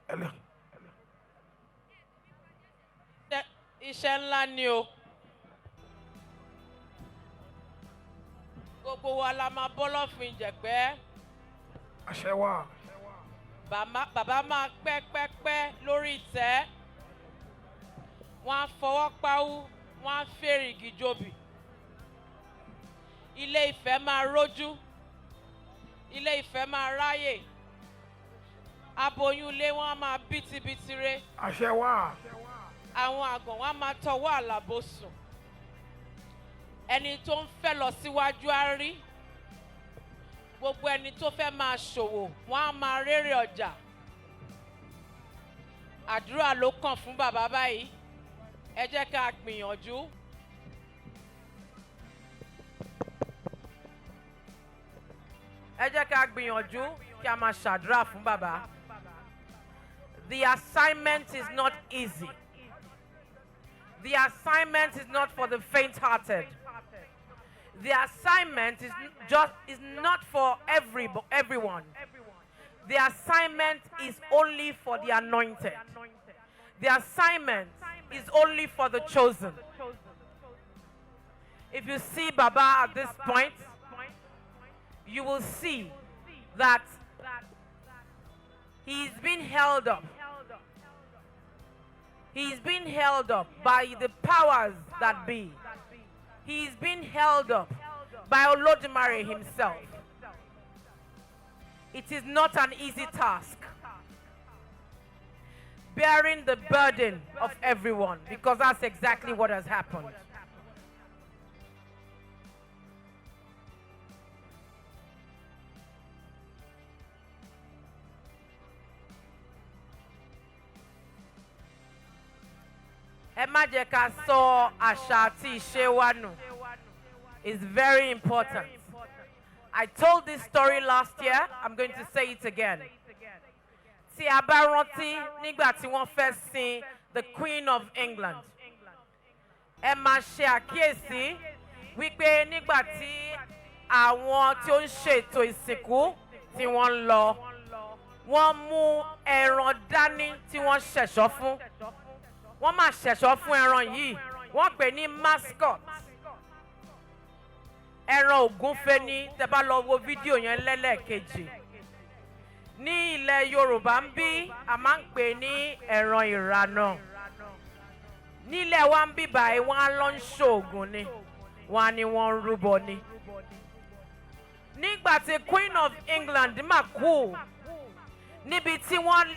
Hello. Iṣẹ́ ńlá ni o. Gbogbo wa la máa bọ́ lọ́fin jẹ̀pẹ́. Àṣẹ wà. Bàbá máa pẹ́ pẹ́ pẹ́ lórí ìtẹ́. Wọ́n á fọwọ́ pawú, wọ́n á fèrègì jobì. Ilé Ifẹ̀ máa rójú, Ilé Ifẹ̀ máa ráyè. Aboyún ilé wọn á máa bí tibitire. Àṣẹ wà. Àwọn àgàn wọn á máa tọwọ́ àlàbò sùn. Ẹni tó ń fẹ́ lọ síwájú á rí. Gbogbo ẹni tó fẹ́ máa ṣòwò, wọn á máa rérè ọjà. Àdúrà ló kàn fún bàbá báyìí. Ẹ jẹ́ ká gbìyànjú. Ẹ jẹ́ ká gbìyànjú kí a máa ṣàdúrà fún bàbá. The assignment is not easy. The assignment is not for the faint-hearted. The assignment is just is not for everyone. The assignment is only for the anointed. The assignment is only for the chosen. If you see Baba at this point, you will see that he's been held up. He's been held up by the powers that be. He's been held up by Olodumare himself. It is not an easy task, bearing the burden of everyone, because that's exactly what has happened. Ẹ má jẹ́ ká sọ àṣà àti ìṣe wa nù. It's very important. I told this story last year. I'm going to say it again. Tí a bá rántí nígbà tí wọ́n fẹ́ sin the Queen of England, ẹ máa ṣe àkíyèsí wípé nígbà tí àwọn tí ó ń ṣètò ìsìnkú tí wọ́n ń lọ, wọ́n mú ẹran dání tí wọ́n ṣẹ̀ṣọ́ fún. Wọ́n máa ṣẹ̀ṣọ́ fún ẹran yìí, wọ́n pè ní mascot. Ẹran ògúnfe ní. Tẹ́ bá lọ wo fídíò yẹn lẹ́lẹ́kejì, ní ilẹ̀ Yorùbá ń bí, a máa ń pè ní ẹran ìrànà. Nílẹ̀ wa ń bí báyìí, wọ́n á lọ ń ṣoògùn ni, wọ́n á ní wọ́n ń rúbọ ni. Nígbà tí Queen of England mà kú, níbi tí wọ́n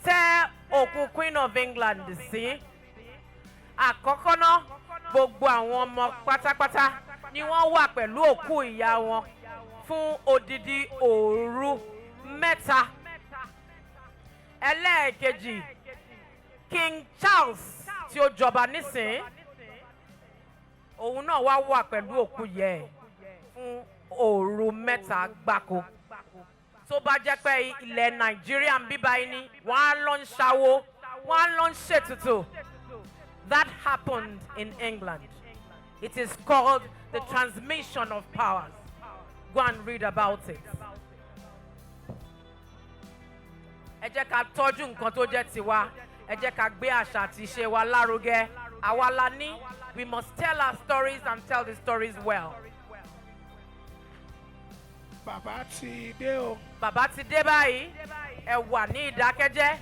tẹ́ òkú Queen of England sí, àkọ́kọ́ náà, gbogbo àwọn ọmọ pátápátá ni wọ́n wà pẹ̀lú òkú ìyá wọn fún odidi òru 3. Ẹlẹ́ẹ̀kejì, King Charles tí ó jọba nísìn, òun náà wá wà pẹ̀lú òkú yẹ ẹ̀ fún òru 3 gbáko. Tó bá jẹ́ pé ilẹ̀ Nàìjíríà ń bíbá yín ni, wọ́n á lọ ń ṣàwo, wọ́n á lọ ń ṣètùtù. That happened in England. It is called the transmission of powers. Go and read about it. Ẹ jẹ́ ká tọ́jú nǹkan tó jẹ́ tiwa. Ẹ jẹ́ ká gbé àṣà àti ìṣe wa lárugẹ. Àwa la ní. We must tell our stories and tell the stories well. Bàbá ti dé o. Bàbá ti dé báyìí. Ẹ wà ní ìdákẹ́jẹ́.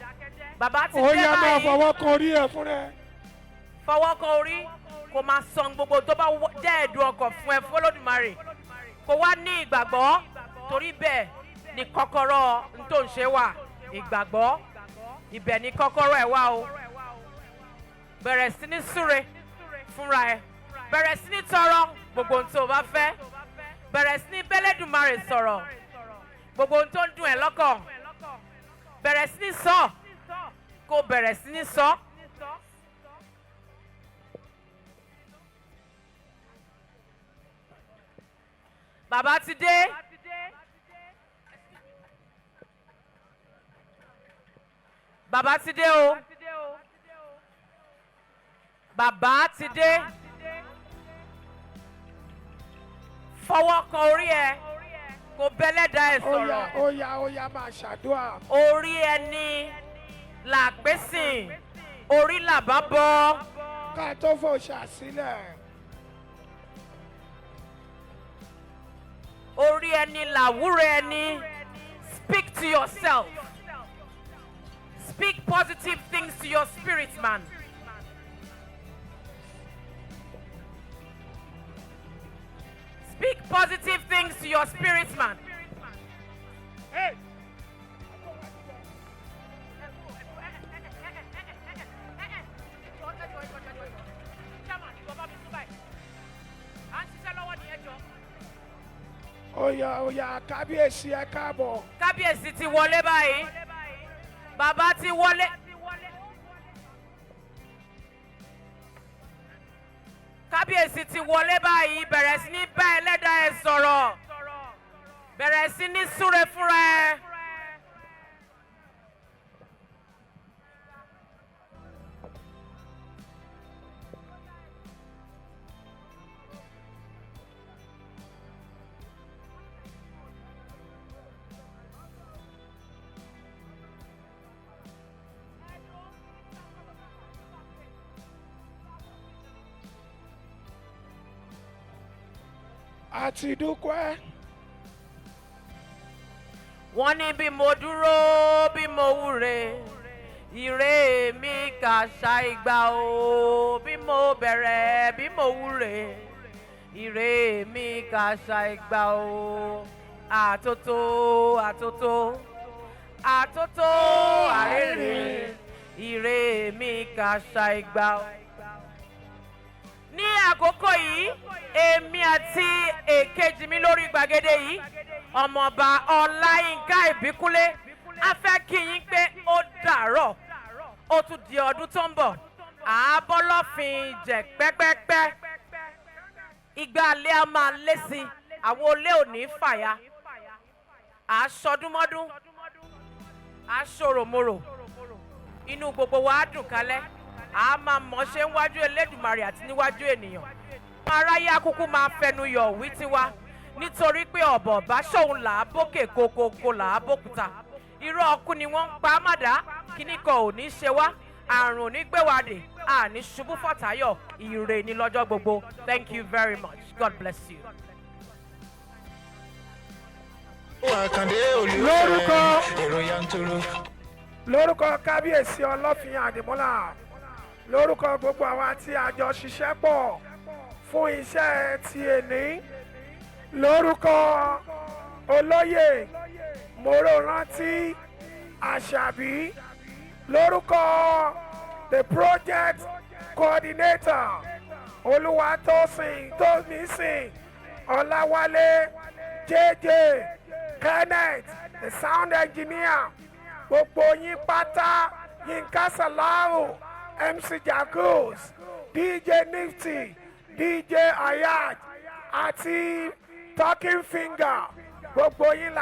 Bàbá ti Ó dé yá, máa báyìí. fọwọ́ kan orí ẹ̀ fún rẹ. Fọwọ́ kan orí, kó máa sọ gbogbo tó bá jẹ́ ẹ̀dùn ọkàn fún ẹ fọlọ́dúnmarè, kó wá ní ìgbàgbọ́, torí bẹ́ẹ̀ ni kọ́kọ́rọ́ n tó ń ṣe wà. Ìgbàgbọ́, ibẹ̀ ni kọ́kọ́rọ́ ẹ̀ wá o. Bẹ̀rẹ̀ sí ní súre fúnra ẹ, bẹ̀rẹ̀ sí ní tọrọ gbogbo ohun tó o bá fẹ́, bẹ̀rẹ̀ sí ní bẹ́lẹ́dùmarè sọ̀rọ̀ gbogbo ohun tó ń dùn ẹ́ lọ́kàn, bẹ̀rẹ̀ sí ní sọ, kó bẹ̀rẹ̀ sí ní sọ. Bàbá ti dé. Bàbá ti dé o. Bàbá ti dé. Fọwọ́ kan orí ẹ, kó bẹ́lẹ́dà ẹ Ó yá, sọ̀rọ̀. ó yá, ó yá, máa ṣàdúrà. Orí ẹni làpésìn, orí làbá bọ́. Ká tó fòṣà sílẹ̀. Orí ẹni làwúrẹ́ ẹni. Speak to yourself. Speak positive things to your spirit man. Speak positive things to your spirit man. Hey! Ó yá, ó yá, kábíyèsí, ẹ káàbọ̀. Kábíyèsí ti wọlé báyìí. Bàbá ti wọlé. Kábíyèsí ti wọlé báyìí. Bẹ̀rẹ̀ sí ní bá ẹlẹ́dàá ẹ sọ̀rọ̀, bẹ̀rẹ̀ sí ní súre fúnra ẹ. Àti dúpẹ́. Wọ́n ní bí mo dúró, bí mo wúre, ire mi kà ṣá ìgbà o. Bí mo bẹ̀rẹ̀, bí mo wúre, ire mi kà ṣá ìgbà o. Àtótó, àtótó, àtótó, àrèrè, ire mi kà ṣá ìgbà o. Ní àkókò yìí, èmi àti èkejì mi lórí gbàgede yìí, Ọmọọba Ọláyínká Ìbíkúnlé, a fẹ́ kí yín pé ó dàárọ̀, ó tún di ọdún tó ń bọ̀. Àábọ́lọ́fin jẹ̀ pẹ́pẹ́pẹ́, ìgbà alẹ́ a máa lé sí i, àwọn olé ò ní fàya, àásọdúnmọ́dún, àásòròmorò, inú gbogbo wa á dùn kálẹ̀, a máa mọ̀ ṣe ń wájú Elédùmarè àti níwájú ènìyàn. Aráyé akúkú máa fẹnu yọ̀ wí tiwa, nítorí pé ọ̀bọ̀ bá ṣòun là á bókè kókókó là á bókúta. Irọ́ ọkú ni wọ́n ń pa á màdá. Kíní kan ò ní ṣe wá, àrùn ò ní gbé wa dè, àní ṣubú fọ̀táyọ̀. Ire ní lọ́jọ́ gbogbo. Thank you very much. God bless you. Àkàndé olùfẹ́ èrò yanturu. Lórúkọ Kábíyèsí Ọlọ́fin Àdìmúlà, lórúkọ gbogbo àwa tí a jọ ṣiṣẹ́ pọ̀ fún iṣẹ́ ti èní, lórúkọ Olóyè Mòrórántí Àṣàbí, lórúkọ the project coordinator, Olúwatósìn Tómísìn Ọláwálé, JJ Kenneth, the sound engineer, gbogbo yín pátá, Yínká Salahu, MC Jacuz, DJ Nifty, DJ Ayat àti Talking Finger, gbogbo yín la.